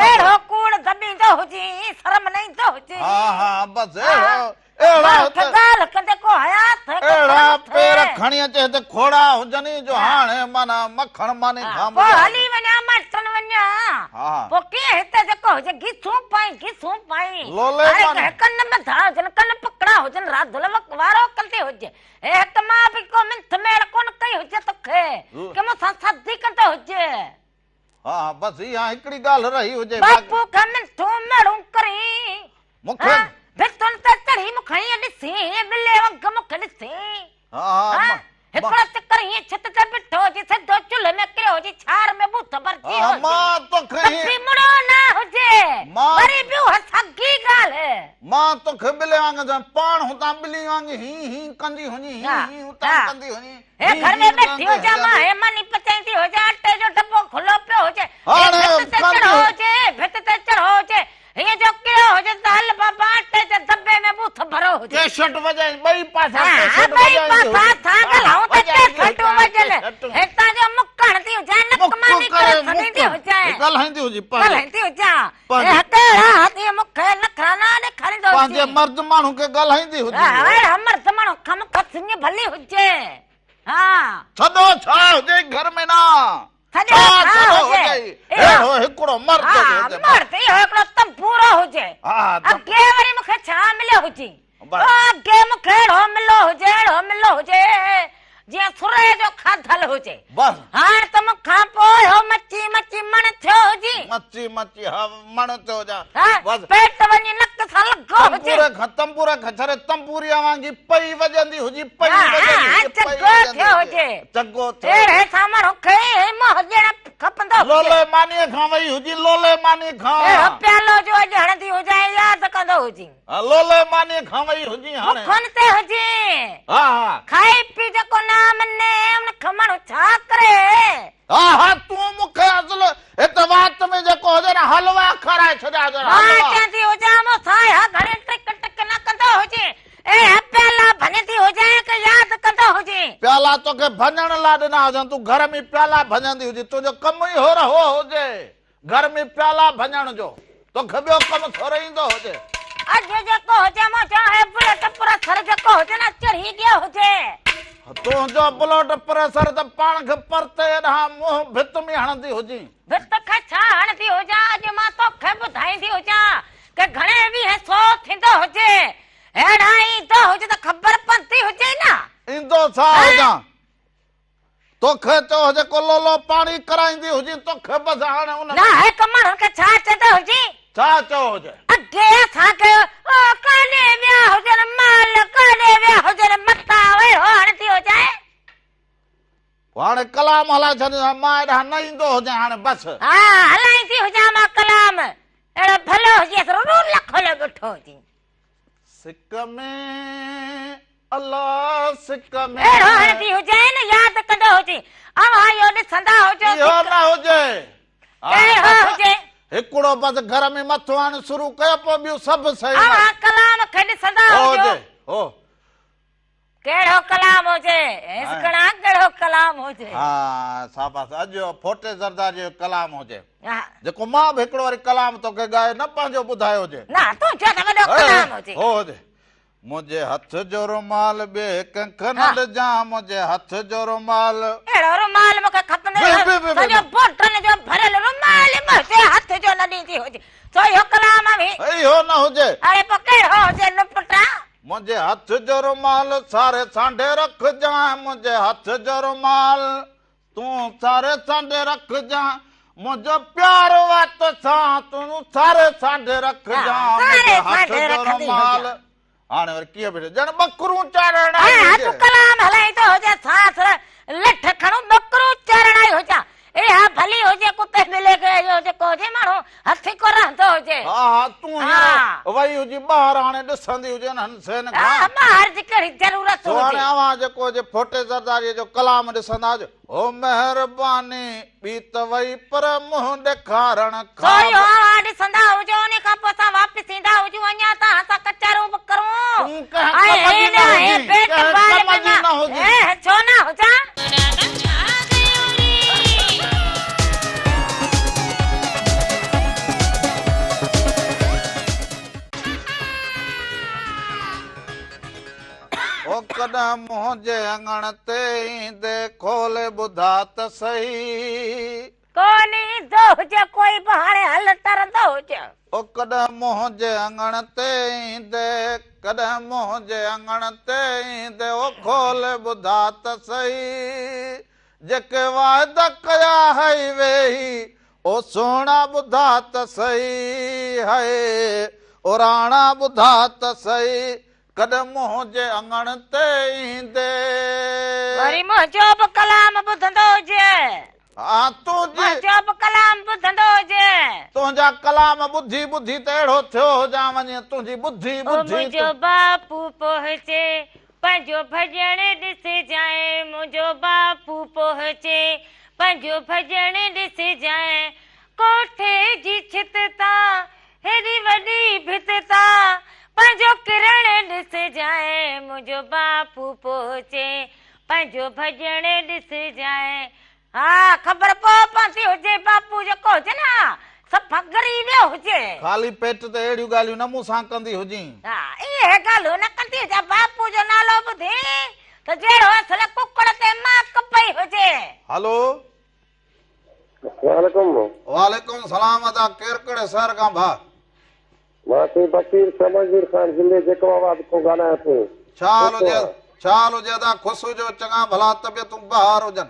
اهڙو ڪوڙ دٻيندو هجي، شرم نه ايندو هجي. ها ها بس اهڙو اهڙا ته ڳالهه ڪندي ڪو حيا ٿئي ڪو اهڙا پير کڻي اچي هتي کوڙا هجن ئي جو هاڻي معنيٰ مکڻ ماني کان پوء هلي وڃان مائٽن وڃان پوء ڪيئن هتي جيڪو هجي گيسون پائين گيسون پائين لولي ماني ڪن ٻڌا هجن ڪن پڪڙا هجن راڌل وارو ڪندي هجي هي هڪ مان به ڪو منٿ ميڙ ڪونه ڪئي هجي توکي ڪي مون سان سڌي ڪندو هجي. ها ها بس اها هڪڙي ڳالهه رهي هجي. باپو کي منٿون ميڙون ڪرين. مون کي. ڀتن تي چڙهي مون کي ائين ڏسين ٻلي وانگ مون کي ڏسين. ها ها. هڪڙو چڪر ائين ڇت تي بيٺو هجي سڌو چلهه ۾ ڪريو هجي ڇار ۾ ٻوٿ ڀرجي هجي. مان توکي ته به مڙو نه هجي. وري به اها ساڳي ڳالهه. مان توکي ٻلي وانگر چوان، پاڻ هتان ٻلي وانگر هين هين ڪندي هجين، هين هين هتان ڪندي هجين، هي گهر ۾ ويٺي هجان، مان هي ماني پچائيندي هجان، اٽي جو ڊٻو کلو پيو هجي، هي ڀت تي چڙهو هجي، هي ڀت تي چڙهو هجي، هيئن جو ڪريو هجي ته هل بابا اٽي جي دٻي ۾ ٻوٿ ڀرو هجي. ڪيسٽ وڄائين، ٻئي پاسا ڪيسٽ وڄائيندي ها ٻئي پاسا ٿا ڳالهائون ته ڪيسٽون وڄن، هتان جو مڪ هڻندي هجان، نڪ ماني ڪري ڇڏيندي هجان. ڳالهائيندي هجين پنهنجي. ڳالهائيندي هجان. اهي مون کي نخرا نه ڏيکاريندو هجي. پنهنجي مرد ماڻهو کي ڳالهائيندي هجي. اهڙا مرد ماڻهو کان مون کي سڃ ڀلي هجي. ها. ٿڌو ڇا هجي گهر ۾ نه. ٿڌو ڇا هجي. اهڙو هڪڙو مرد هجي. ها مرد اهو هڪڙو تنبورو هجي. اڳي وري مون کي ڇا مليو هجي. اڳي مون کي اهڙو ملو هجي اهڙو ملو هجي جيئن سرهي جو کاڌل هجي. بس. هاڻ ته مون کان پوء اهو مچي مچي مڻ ٿيو هجي. مچي مچي ها مڻ ٿيو هجان. ها بس. پيٽ وڃي نڪ سان لڳو هجي. تنبوري کان تنبوري کان ڇڏي تنبوريء وانگي پئي وڄندي هجي پئي وڄندي هجي پئي چڳو ٿيو هجي. چڳو ٿيو اهڙي سان ماڻهو کي منهن ڏيڻ کپندو هجي. لولي مانيء کان وئي هجي لولي مانيء کان. اهڙو پيالو جو اڄ هڻندي هجان ياد ڪندو هجين. ها لولي مانيء کان وئي هجين هاڻي. مکن تي هجين. ها ها. کائي پي جيڪو نه مڃي ان کي ماڻهو ڇا ڪري. ها ها تون مون کي اصل هت وات ۾ جيڪو هجي نه حلوا کارائي ڇڏيا هجن مان حلوا. چوندي هجان مون سان اها گهڻي ٽڪ ٽڪ نه ڪندو هجين. اهي پيالا ڀڃندي هجين ڪي ياد ڪندو هجين. پيالا توکي ڀڃڻ لاء ڏنا هجن تون گهر ۾ پيالا ڀڃندي هجين تنهنجو ڪم ئي هو رهو هجي. گهر ۾ پيالا ڀڃڻ جو توکي ٻيو ڪم ٿوري ايندو هجي. اڄ جيڪو هجي منهنجو هي بلڊ پريسر جيڪو هجي نه چڙهي گيو هجي. تنهنجو بلڊ پريسر ته پاڻ کي پرتي هيڏانهن منهن ڀت ۾ هڻندي هجين. ڀت کي ڇا هڻندي هجان اڄ مان توکي ٻڌائيندي هجان ڪه گهڻي ويهين سو ٿيندو هجي. هيڏانهن ايندو هجي ته خبر پوندي هجي نه. ايندو ڇا هجان. توکي چيو هجي ڪو لولو پاڻي ڪرائيندي هجين توکي بس هاڻي ان نه هڪ ماڻهن کي ڇا چوندو هجين. ڇا چئو هجي. اڳي اسان کي او ڪاڏي ويا هجن مال ڪاڏي ويا هجن متا اهو هڻندي هجانء. پوء هاڻي ڪلام هلائي ڇڏيندس مان هيڏانهن نه ايندو هجان هاڻي بس. ها هلائيندي هجان مان ڪلام اهڙو ڀلو هجيس رول کوليو بيٺو هجين. سڪ ۾ الله سڪ ۾. اهڙو هڻندي هجين نه ياد ڪندو هجين اوهان اهو ڏسندا هجو اهو نه هجي. ڪهڙو هجي. هڪڙو بس گهر ۾ مٿو هڻڻ شروع ڪيو پوء ٻيون سڀ صحيح. اوهان ڪلام کي ڏسندا هجو. هجي هو. ڪهڙو ڪلام هجي هسڪڻا ڪهڙو ڪلام هجي. ها شاباس اڄ ڦوٽي زرداري جو ڪلام هجي. جيڪو مان به هڪڙو وري ڪلام توکي ڳائي نه پنهنجو ٻڌايو هجي. نه تنهنجو ته وڏو ڪلام هجي. هو هجي. منهنجي هٿ جو رومال ٻئي ڪنهن کي نه ڏجان منهنجي هٿ جو رومال. اهڙو رومال مون کي کپندو ئي نه سڄو بوٽن جو ڀريل رومال منهنجي هٿ جو نه ڏيندي هجي سو اهو ڪلام اوهين. اهو نه هجي. اڙي پوء ڪهڙو هجي نپٽا. منهنجي هٿ جو رومال ساري سانڍي رکجان منهنجي هٿ جو رومال تون ساري سانڍي رکجان منهنجو پيار وات سان تون ساري سانڍي رکجان منهنجي هٿ جو رومال. هاڻي وري ڪيئن بيٺو ڄڻ ٻڪرون چارڻ آئي هجي. تون ڪلام هلائيندو هجين ساس لٺ کڻون ٻڪرون چارڻ آئي هجان. اها ڀلي هجي ڪتي ٻلي کي اهو جيڪو هجي ماڻهو هٿ ڪو رهندو هجي. ها ها تون هينئر وئي هجي ٻاهر هاڻي ڏسندي هجين هنسين کان. ها ٻاهر جي ڪهڙي ضرورت سو هجي. هاڻي اوهان جيڪو هجي ڦوٽي زرداريء جو ڪلام ڏسندا هجو. هو مهرباني ٻي ته وئي پر منهن ڏيکارڻ سو کان اهو اوهان ڏسندا هجو انهي کان پوء اسان واپس ايندا هجون اڃا توهان سان ڪچهرون به ڪرون. تون ڪنهن ڪم جي نه هجين ڪنهن ڪم جي نه هجين. ڇو نه هجان. او ڪڏهن منهنجي اڱڻ تي ايندي کولي ٻڌاء ته سهي. ڪونه ايندو هجي ڪوئي به هاڻي هل ٽرندو هجي. او ڪڏهن منهنجي اڱڻ تي ايندي ڪڏهن منهنجي اڱڻ تي ايندي او کولي ٻڌاء ته سهي جيڪي واعدا ڪيا هئي ويهي او سهڻا ٻڌاء ته سهي هئي او راڻا ٻڌاء ته سهي ڪڏهن منهنجي اڱڻ تي ايندي. وري منهنجو به ڪلام ٻڌندو هجي. ها تنهنجي. منهنجو به ڪلام ٻڌندو هجي. تنهنجا ڪلام ٻڌي ٻڌي ته اهڙو ٿيو هجان وڃي تنهنجي ٻڌي او ٻڌي. منهنجو باپو پهچي پنهنجو ڀڄڻ ڏسجانء منهنجو باپو پهچي پنهنجو ڀڄڻ ڏسجانء ڪوٺي جي ڇت تان هيڏي وڏي ڀت تان پنهنجو ڪرڻ ڏسجانء منهنجو باپو پهچي پنهنجو ڀڄڻ ڏسجانء ها خبر پوء پوندي هجي باپو جيڪو هجي نه صفا ڳري ويو هجي. خالي پيٽ تي اهڙيون ڳالهيون نه مون سان ڪندي هجين. ها اهي ڳالهيون نه ڪندي هجان باپو جو نالو ٻڌي ته جهڙو اصل ڪڪڙ تي ماڪ پئي هجي. هلو. وعليڪم. وعليڪم سلام ادا ڪير ڪهڙي شهر کان ڀاء. مان سائين فقير شمشير خان ضلعي جيڪب آباد کان ڳالهايان ٿو. ڇا حال هجي ڇا حال هجي ادا خوش هجو چڱا ڀلا طبيعتون بهار هجن.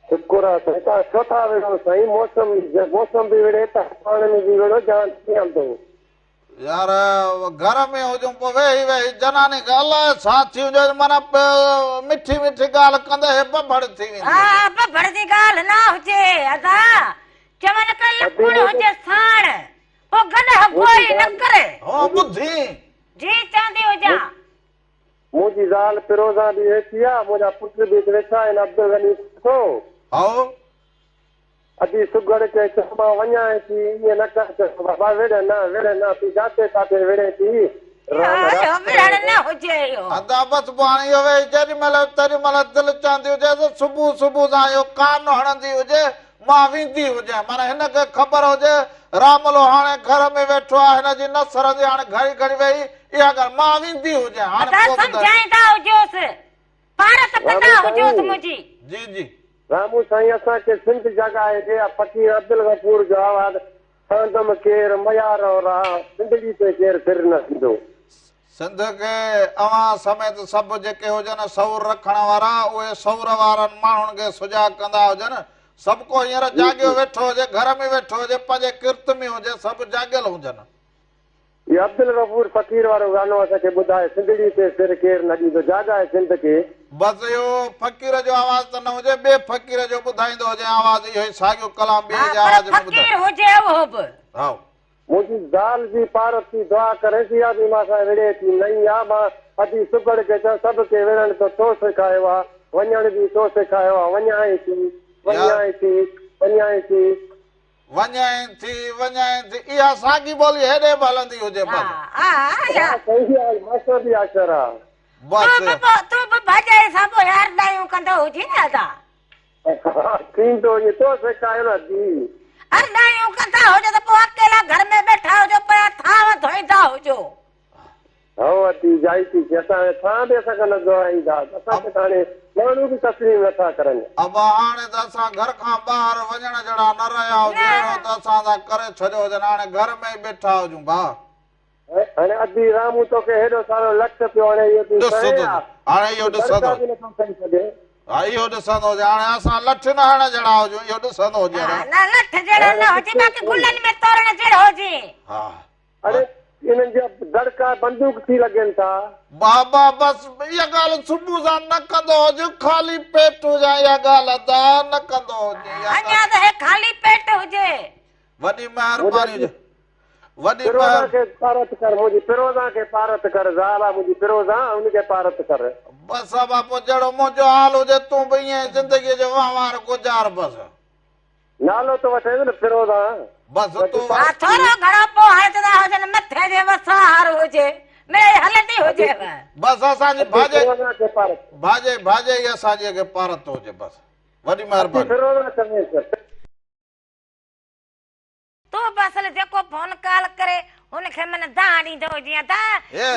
شڪر آ سائين توهان ڇو ٿا وڙهو سائين موسم موسم به وڙهي ته پاڻ ۾ به وڙهو جان ٿي آندو. يار گهر ۾ هجون پوء ويهي ويهي جناني کي الائي ڇا ٿي هجي معنيٰ مٺي مٺي ڳالهه ڪندي هي بڀڙ ٿي ويندي هجي. ها بڀڙ جي ڳالهه نه هجي ادا چون ته لڪڻ هجي ساڻ پوء گڏهه گوئي نه ڪري. هون ٻڌين. جي چوندي هجان. منهنجي زال پروزان به ويٺي آ، منهنجا پٽ به هت ويٺا آهن، عبدالغني ٿو. هائو. ادي سگهڙ کي چيو مان وڃانء ٿي، ائين نه ڪر چيو بابا وڙهه نه، وڙهه نه، تون جاتي تاتي وڙهين ٿي، رام اهو وڙهڻ نه هجي اهو. ادا بس پوء هاڻي اهو ويهي جيڏي مهل تيڏي مهل دل چوندي هجيس ته صبح صبح سان اهو ڪان هڻندي هجي مان ويندي هجان معنيٰ هن کي خبر هجي راملو هاڻي گهر ۾ ويٺو آهي هن جي نه سرندي هاڻي گهڙي گهڙي ويهي اها ڳالهه مان ويندي هجان هاڻي ادا پوء ٻڌايو. سمجهائيندا هجوس پارت ڪندا هجوس منهنجي. جي جي. رامو سائين اسان کي سنڌ جڳائي ڏي آ فقير عبدالغفور جو آواز ساندم ڪير ميار راھ سنڌڙي تي ڪير سر نه ڏيندو. سنڌ کي اوهان سميت سڀ جيڪي هجن شعور رکڻ وارا اهي شعور وارن ماڻهن کي سجاڳ ڪندا هجن. سڀ ڪو هينئر جاڳيو ويٺو هجي، گهر ۾ ويٺو هجي، پنهنجي ڪرت ۾ هجي، سڀ جاڳيل هجن. اهو عبدالغفور فقير وارو گانو اسان کي ٻڌاء سنڌڙي تي سر ڪير نه ڏيندو جاڳائي سنڌ کي. بس اهو فقير جو آواز ته نه هجي ٻئي فقير جو ٻڌائيندو هجي آواز اهو ئي ساڳيو ڪلام ٻئي ها جي پر آواز ۾ ٻڌائي. فقير هجي اهو به. هائو. منهنجي زال جي پارت ٿي دعا ڪريس اها به مان سان وڙهي ٿي نئين آ مان ادي سگهڙ کي چيو سڀ کي وڙهڻ ته تو سيکايو آ وڃڻ به تو سيکايو آ وڃانء ٿي يار. وڃانء ٿي وڃانء ٿي. وڃائين ٿي، وڃائين ٿي، اها ساڳي ٻولي هيڏي به هلندي هجي بس. ها ها ها صحيح آ ماستر به آشر آ. بس. تون به ڀاڄائي سان پوء ارڏايون ڪندو هجين نه ادا. ها ٿيندو ائين تو سيکايو نه ادي. ارڏايون ڪندا هجو ته پوء اڪيلا گهر ۾ ويٺا هجو پيا ٿانو ڌوئيندا هجو. هائو ادي جائي ٿي ٿئي اسان هاڻي ٿانء به اسان کان نه ڌوئائيندا اسان کي ته هاڻي ماڻهو به تسليم نه ٿا ڪرن. ابا هاڻي ته اسان گهر کان ٻاهر وڃڻ جهڙا نه رهيا هجون اهڙو ته اسان سان ڪري ڇڏيو هجن هاڻي گهر ۾ ئي ٻيٺا هجون ڀاء. هاڻي ادي رامون توکي هيڏو سارو لٺ پيو هڻي اهو تون سهين ها هاڻي اهو تون دڙڪا ڏسندو به نٿو سهي سگهين. ها اهو ڏسندو هجي هاڻي اسان لٺ نه هڻڻ جهڙا هجون اهو ڏسندو هجي ها نه لٺ جهڙو نه هجي باقي گلن ۾ تورڻ جهڙو هجي. ها اڙي انهن جا دڙڪا بندوق ٿي لڳين ٿا. بابا بس اها ڳالهه صبح سان نه ڪندو هج خالي پيٽ هجان اها ڳالهه ادا نه ڪندو هج اها اڃا ته هي خالي پيٽ هجي. وڏي مهرباني هجي وڏي پروزان مهر. کي پارت ڪر منهنجي پروزان کي پارت ڪر زال آ منهنجي پروزان ان کي پارت ڪر. بس ابا پوء جهڙو منهنجو حال هجي تون به ائين ئي زندگيء جو وهنوار گذار بس. نالو ته وٺيس نه فيروزان. بس تون ها ٿورو گهڻو پوء هلندا هجن مٿي جي وسار هجي مڙئي هلندي هجيو. بس اسان جي ڀاڄي ڀاڄي ڀاڄي ئي اسان جي کي پارت هجي بس وڏي مهرباني. تون به اصل جيڪو فون ڪال ڪري ان کي من دانهن ڏيندو هجين ادا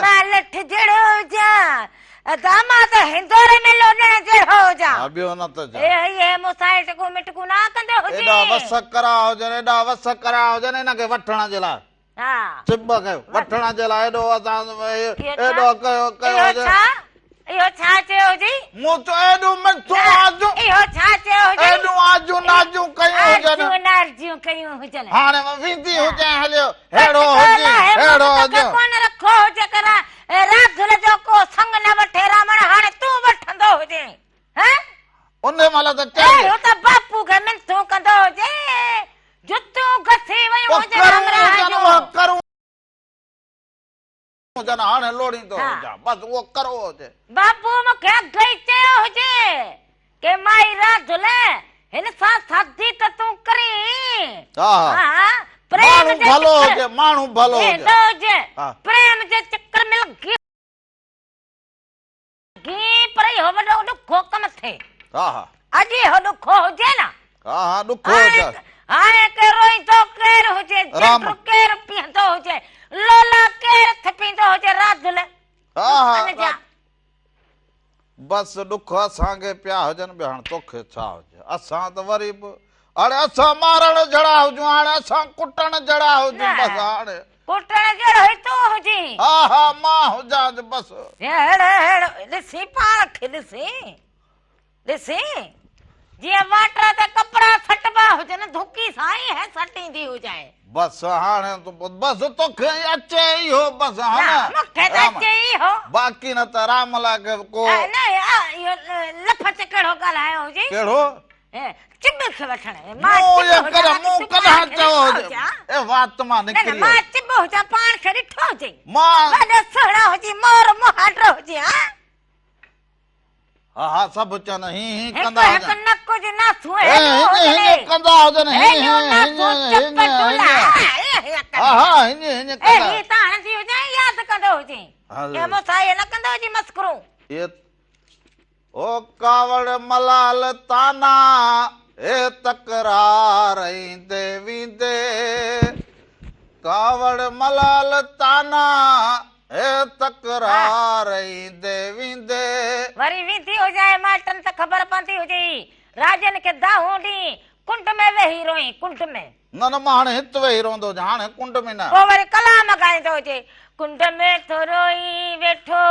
مان لٺ جهڙو هجان ادا مان ته هندوري ۾ لوڏڻ جهڙو هجان. ها ٻيو نه ته ڇا. اي هي هي مون سان اٽڪون مٽڪون نه ڪندو هجين. ايڏا وس ڪرا هجن ايڏا وس ڪرا هجن ان کي وٺڻ جي لاء. ها. چٻ کي وٺڻ جي لاء ايڏو اسان ايڏو ڪيو ڪيو هجي. اهو ڇا اهو ڇا چيو هجي؟ مون چيو ايڏيون منٿون آجون. اهو ڇا چيو هجي؟ ايڏيون آجون ناجون ڪيون هجن. آجون نارجيون ڪيون هجن. هاڻي ويندي هجين هليو ههڙو هجين ههڙو هجين. ڪونه رکو هجي ڪر راڌل جو ڪو سڱ نه وٺي رامڻ هاڻي تون وٺندو هجين هه؟ انهي مهل ته چئي. اهڙو ته باپو کي منٿون ڪندو هجي جتيون گسي ويون هجن همراهه جون. هجن هاڻي لوڙيندو هجان بس اهو ڪرو هجي. بابو مون کي اڳ ئي چيو هجي ڪي مائي راڌل هن سان شادي ته تون ڪرين. ها پريم جي ڀلو هجي ماڻهو ڀلو هجي پريم جي چڪر ۾ لڳي گي پر اهو وڏو ڏکو ڪم ٿئي. ها ها. اڄ اهو ڏکو هجي نه. ها ها ڏکو هجي. هاڻي ڪير روئيندو ڪير هجي، جنڊ ڪير پيهندو هجي، لولا ڪير ٿپيندو هجي راڌل. ها ها. بس ڏک اسان کي پيا هجن ٻيو هاڻ توکي ڇا هجي. اسان ته وري به هاڻي اسان مارڻ جھڙا هجون هاڻي اسان ڪٽڻ جھڙا هجون بس هاڻي. ڪٽڻ جهڙو ئي تون هجين. ها ها مان هجان جو بس. ههڙ ههڙ ڏسين پاڻ کي ڏسين ڏسين جيئن واٽر تي ڪپڙا سٽبا هجن ڌڪي سان ئي هي سٽيندي هجانء. بس هاڻي تون بس توکي اچي اهو بس ها نه. مون کي ته اچي اهو. باقي نه ته رام لاء ڪو. نه اهو لفظ ڪهڙو ڳالهايو هجي. ڪهڙو؟ چٻ کي وٺڻ مان چٻ هجان مون ڪڏهن چيو هجي اي وات مان نڪري نه مان چٻ هجان پاڻ کي ڏٺو هجي مان وڏو سهڻا هجي مور مهاڏو هجي ها ها ها سڀ چون هي هي ڪندا هجن هڪ نڪ جي ناسون هي هي ڪندا هجن هي هي ها ها هي هي ڪندا هي ته هڻندي هجي ياد ڪندو هجي اي مون سان نه ڪندو هجي مسخرو او ڪاوڙ ملال طعنا اي تڪرار ايندي ويندي ڪاوڙ ملال طعنا اي تڪرار ايندي ويندي. وري ويندي هجانء مائٽن ته خبر پوندي هجئي راڄن کي دانهون ڏين ڪنڊ ۾ ويهي روئين ڪنڊ ۾. نه نه مان هاڻي هت ويهي روئندو هجان هاڻي ڪنڊ ۾ نه. پوء وري ڪلام ڳائيندو هجي ڪنڊ ۾ ٿو روئين ويٺو.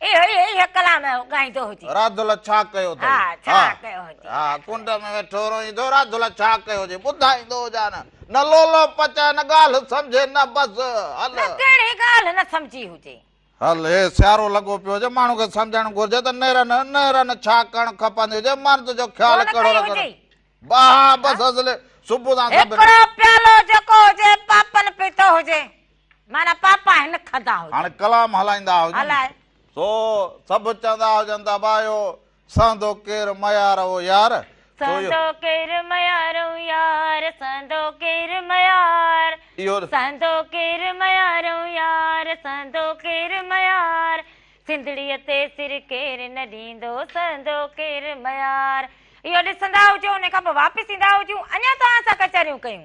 اهو ئي اهو ڪلام ڳائيندو هجي. راڌل ڇا ڪيو اٿئي؟ ها ڇا ڪيو هجي. ها ڪنڊ ۾ ويٺو روئيندو راڌل ڇا ڪيو هجي ٻڌائيندو هجان نه لولو پچائي نه ڳالهه سمجهي نه بس هل. نه ڪهڙي ڳالهه نه سمجهي هجي. هل هي سيارو لڳو پيو هجي ماڻهو کي سمجهڻ گهرجي ته نيرن نيرن ڇا ڪرڻ کپندي هجي مرد جو خيال ڪونه ڪهڙو ڪئي رکڻ هجي. ها بس اصل صبح سان سڀ. هڪڙو پيالو جيڪو هجي پاپن پيتو هجي معنيٰ پاپا هن کاڌا هجن. هاڻي ڪلام هلائيندا هجن. هلائي. سو سڀ چوندا هجن ته ابا اهو سهندو ڪير ميار او يار. سو اهو. سهندو ڪير ميار او يار سهندو ڪير ميار. اهو. سهندو ڪير ميار او يار سهندو ڪير ميار. سنڌڙيء تي سر ڪير نه ڏيندو سهندو ڪير ميار. اهو ڏسندا هجو ان کان پوء واپس ايندا هجون اڃا توهان سان ڪچهريون ڪيون.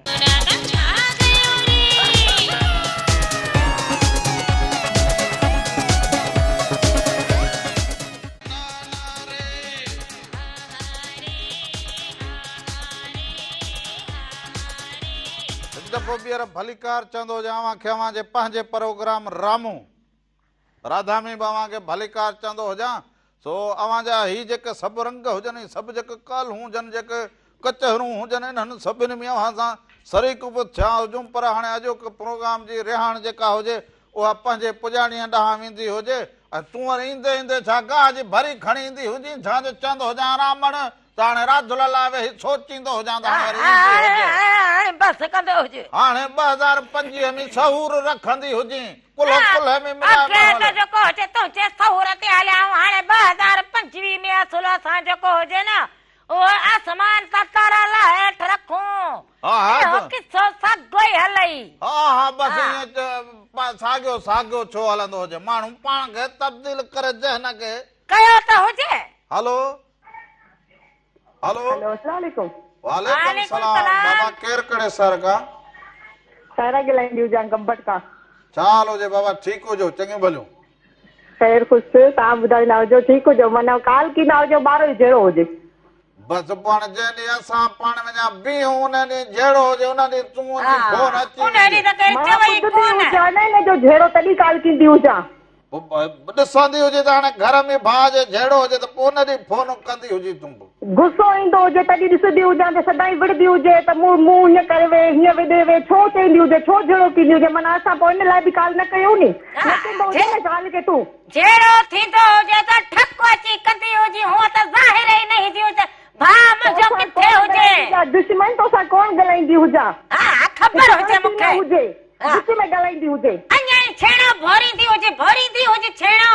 هڪ دفعو ٻيهر ڀليڪار چوندو هجان اوهان کي اوهان جي پنهنجي پروگرام رامون راڌا ۾ به اوهان کي ڀليڪار چوندو هجان، سو اوهان جا هي جيڪي سڀ رنگ هجن، هي سڀ جيڪي ڪالهون هجن، جيڪي ڪچهرون هجن، انهن سڀني ۾ اوهان سان شريڪ به ٿيا هجون، پر هاڻي اڄوڪي پروگرام جي رهاڻ جيڪا هجي، اها پنهنجي پڄاڻيء ڏانهن ويندي هجي ۽ تون وري ايندي ايندي ڇا گاهه جي ڀري کڻي ايندي هجين، ڇا جو چوندو هجان رامڻ ته هاڻي راڌل لاء ويهي سوچيندو هجان ته هاڻي وري ايندي هجي. هاڻي بس ڪندو هجي. هاڻي 2025 ۾ سهور رکندي هجين. ڪلهو ڪلهي ۾ ملائي اڳي ته ماحول. جيڪو هجي تنهنجي سهور تي هليا آهيون هاڻي 2025 ۾ اصل اسان جيڪو هجي نه اهو آسمان تان تارا لاهي هيٺ رکون. ها ها اهو قصو ساڳيو ئي هلئي. ها ها بس ائين ساڳيو ساڳيو ڇو هلندو هجي ماڻهو پاڻ کي تبديل ڪري ذهن کي. ڪيو ته هجي. هلو. هلو. هلو اسلام عليڪم. وعليڪم السلام بابا ڪير ڪهڙي شهر کان. سائره ڳالهائيندي هجان گمبٽ کان. ڇا حال هجي بابا ٺيڪ هجو چڱيون ڀليون. خير خوش توهان ٻڌائيندا هجو ٺيڪ هجو معنيٰ ڪال ڪيندا هجو ٻارو ئي جهڙو هجي. بس پوء هاڻي جنهن ڏينهن اسان پاڻ وڃان بيهون ان ڏينهن جهيڙو هجي ان ڏينهن تون جي فون اچي ويندي. مان ٻڌندي هجان نه هن جو جهيڙو تڏهن ڪال ڪيندي هجان. ڏسندي هجي ته هاڻي گهر ۾ ڀاء جي جهيڙو هجي ته پوء ان ڏينهن فون ڪندي هجي تون به. غصو ايندو هجي تڏهن ڏسندي هجان ته سدائين وڙهندي هجي ته مون مون هيئن ڪري وي هيئن وڏي وي ڇو چئيندي هجي ڇو جهيڙو ڪيندي هجي معنيٰ اسان پوء ان لاء به ڪال نه ڪيون ني نه ڪندو هجي نه زال کي تون. جهيڙو ٿيندو هجي ته ٺڪ اچي ڪندي هجي هونء ته ظاهر ئي نه ايندي هجي ته ڀاء منهنجو توسان ڪٿي ڪون هجي. ڳالهائيندي هجان دشمن توسان ڪون ڳالهائيندي هجان. ها خبر هجي مون کي. هجي وچ ۾ ڳالهائيندي هجي. اڃا ئي ڇيڻو ڀوريندي هجي ڀوريندي هجي ڇيڻو.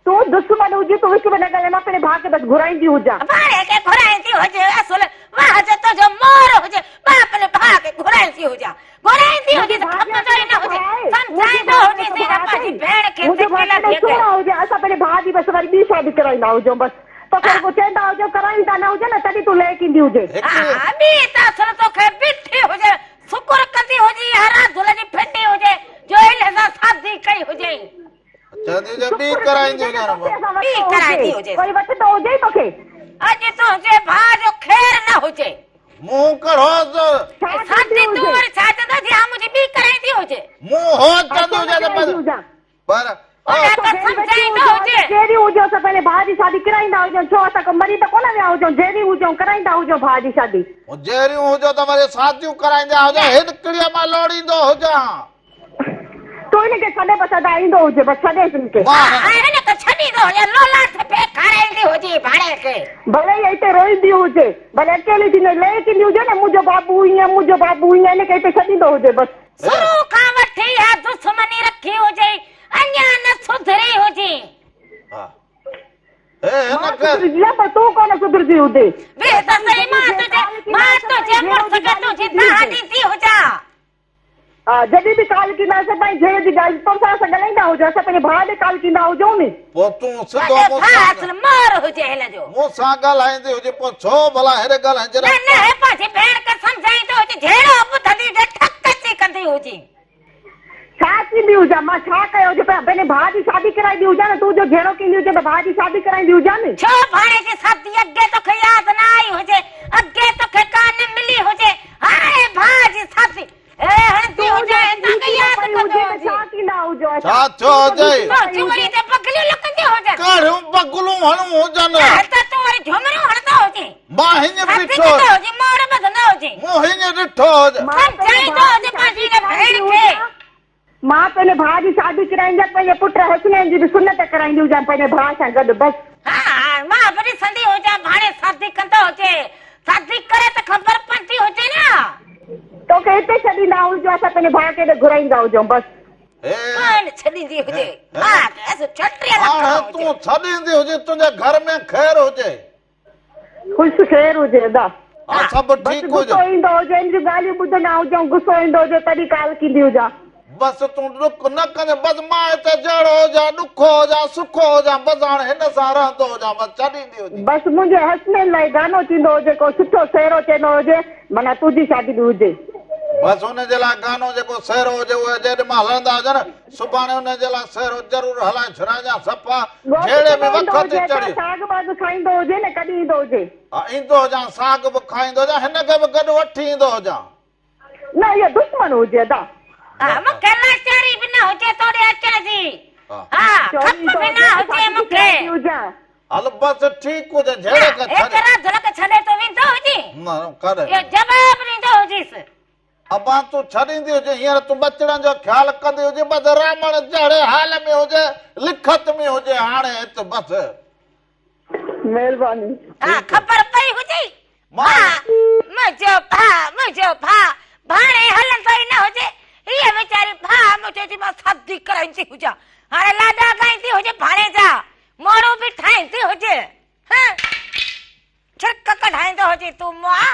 تون دشمن هجي تون وچ ۾ نه ڳالهائي مان پنهنجي ڀاء کي بس گهرائيندي هجان. ڀاڻي کي گهرائيندي هجي اصل واهه جو تنهنجو مور هجي مان پنهنجي ڀاء کي گهرائيندي هجان گهرائيندي هجي ته کپندو ئي نه هجي سمجهائيندو هجي سين پنهنجي ڀيڻ کي منهنجو ڀاء ته ڪيڏو سهڻو هجي اسان پنهنجي ڀاء جي بس وري ٻي شادي ڪرائيندا هجون بس توکي رڳو چئندا هجون ڪرائيندا نه هجن نه تڏهن تون لئه ڪيندي هجي. ها ٻي ته اصل توکي بيٺي هجي شڪر ڪندي هجي اها راڌل جي ڦنڊي هجي جو هن سان شادي ڪئي هجئين. چوندي هجي ٻي ڪرائيندي هجان رڳو. ٻي ڪرائيندي هجيس. وري وٺندو هجئي توکي. اڄ تنهنجي ڀاء جو خير نه هجي. منهن ڪڙهو شادي تون وري ڇا چوندو جي ها منهنجي ٻي ڪرائيندي هجي. منهن هو چوندي هجي ته پر جيئري هجون اسان پنهنجي ڀاء جي شادي ڪرائيندا هجون ڇو اسان ڪو مري ته ڪونه ويا هجون جيئري هجون ڪرائيندا هجون ڀاء جي شادي. جيئريون هجو ته وري شاديون ڪرائيندا هجو هنڪڙيء مان لوڙيندو هجان. تون هن کي ڇڏي بس ادا ايندو هجي بس ڇڏيس هن کي. ۽ هن کي ڇڏيندو هجي لولاٺ پئي کارائيندي هجي ڀاڻي کي. ڀلي هي هتي روئيندي هجي ڀلي اڪيلي ٿيندي لئي ڪندي هجي نه منهنجو بابو هيئن منهنجو بابو هيئن هن کي هتي ڇڏيندو هجي بس. شروع کان وٺي اها دشمني رکي هجئي، اڃا نه سڌري هجين. مان سڌرجي آهيان پر تون ڪونه سڌرجي هجين. ويهه ته سهي مان تنهنجي مان تنهنجي مڙس کي تنهنجي دانهن ڏيندي هجان. ها جڏهن به ڪال ڪندا اسان پنهنجي جهيڙي جي ڳالهه تو سان اسان ڳالهائيندا هجون اسان پنهنجي ڀاء ڏي ڪال ڪندا هجون ني. پوء تون سڌو مون ڀاء سان اصل مار هجي هن جو. مون سان ڳالهائيندي هجي پوء ڇو ڀلا هيڏي ڳالهائين نه جڏهن نه هي پنهنجي ڀيڻ کي سمجهائيندو هجي جهيڙو ٻڌندي هجي ٺڪ اچي ڪندي هجي. ڇا ڪيندي هجان مان ڇا ڪيو هجي پنهنجي ڀاء جي شادي ڪرائيندي هجان نه تون جو جهيڙو ڪيندي هجين ته ڀاء جي شادي ڪرائيندي هجان نه. ڇو ڀاڻي جي شادي اڳي توکي ياد نه آئي هجي اڳي توکي ڪا نه ملي هجي هاڻي ڀاء جي شادي هي هڻندي تون هجان جو هتان کي ٻي ياد پئي ڪندو هجي ته هجي. ڇا ڪيندا هجو ڇا اسان ٿيو هجئي. تون چوي هيئن ڏٺو هجي. سمجهائيندو هجي پنهنجي هن ڀيڻ کي. مان پنهنجي ڀاء جي شادي ڪرائيندي آهيان، پنهنجي پٽ حسنين جي به سنت ڪرائيندي هجان پنهنجي ڀاء سان گڏ بس. ها ها مان به ڏسندي هجان ڀاڻي شادي ڪندو هجي شادي ڪري ته خبر پوندي هجي نه. توکي هتي ڇڏيندا هجون اسان پنهنجي ڀاء کي هيڏي گهرائيندا هجون بس. ڪانه ڇڏيندي هجي ڀاء کي بس 36 لک هاڻي هجي. تون ڇڏيندي هجي تنهنجي گهر ۾ خير هجي. خوش خير هجي ادا. ها سڀ بس ٺيڪ غصو هجي. ايندو هجي ان جون ڳالهيون ٻڌندا هجون غصو ايندو هجي تڏهن ڪال ڪيندي هجان. بس تون ڏک نه ڪجين بس مان هتي جهڙو هجان ڏکو هجان سکو هجان بس هاڻي هن سان رهندو هجان بس ڇڏيندي هجين. بس منهنجي حسنين لاء گانو ٿيندو هجي ڪو سٺو سهرو چئندو هجي معنيٰ تنهنجي شادي به هجي. بس ان جي لاء گانو جيڪو سهرو هجي اهي جيڏي مهل هلندا هجن سڀاڻي ان جي لاء سهرو ضرور هلائي ڇڏائجان صفا ڳوٺ جهيڙي ۾ ڪڏهن ايندو وک ٿي هجي ادا چڙهي. ساڳ ٻاڳ کائيندو هجي نه ڪڏهن ايندو هجي. ها ايندو هجان ساڳ به کائيندو هجان هن کي به گڏ وٺي ايندو هجان. نه اهو دشمن هجي ادا. ها مون کي لاچاري به نه هجي توڏي اچڻ جي ها چوري کپ ايندو به هجي نه ته هجي شادي مون به کي. ڪرائيندي هجان. هل بس ٺيڪ هجي جهيڙي کي ڇڏ. هيڪر اڌ لک ڇڏي تو ويندو هجين. نه ڪڏهن. اهو جواب ڏيندو هجيس. ابا تون ڇڏيندي هجين هينئر تون ٻچڙن جو خيال ڪندي هجين بس رامڻ جهڙي حال ۾ هجي لکت ۾ هجي هاڻي هت بس. مهرباني. ها خبر پئي هجي ڀاء منهنجو ڀاء منهنجو ڀاء ڀاڻي هلندو ئي نه هجي هيء ويچاري ڀاء منهنجو جي مان شادي ڪرائيندي هجان هاڻي لاڏا ڳائيندي هجي ڀاڻي جا موڙو به ٺاهيندي هجي هن ڇرڪ ڪڍائيندو هجي تون مئا.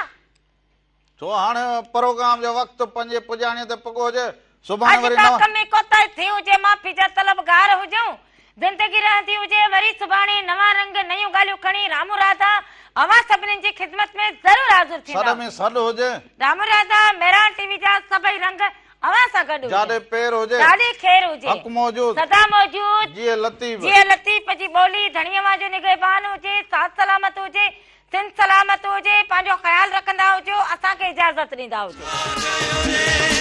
ڇو هاڻي پروگرام جو وقت پنهنجي پڄاڻيء تي پڳو هجي، سڀاڻي اڄ وري ڪا نوان. ڪمي ڪوتاهي ٿي هجي، معافي جا طلبگار هجون. زندگي رهندي هجي، وري سڀاڻي نوان رنگ، نيون ڳالهيون کڻي رامو راڌا اوهان سڀني جي خدمت ۾ ضرور حاضر سڏ ٿيندا. ۾ سڏ هجي. رامو راڌا، مهراڻ ٽي وي جا سڀئي رنگ اوهان سان گڏ هجن. جاڏي پير هجي. تاڏي خير هجي. حق موجود. سدا موجود. جيئي لطيف. جيئي لطيف جي ٻولي، ڌڻي اوهان جو نگهبان هجي، ساٿ سلامت هجي. سنڌ سلامت هجي پنهنجو خيال رکندا هجو اسان کي اجازت ڏيندا هجو.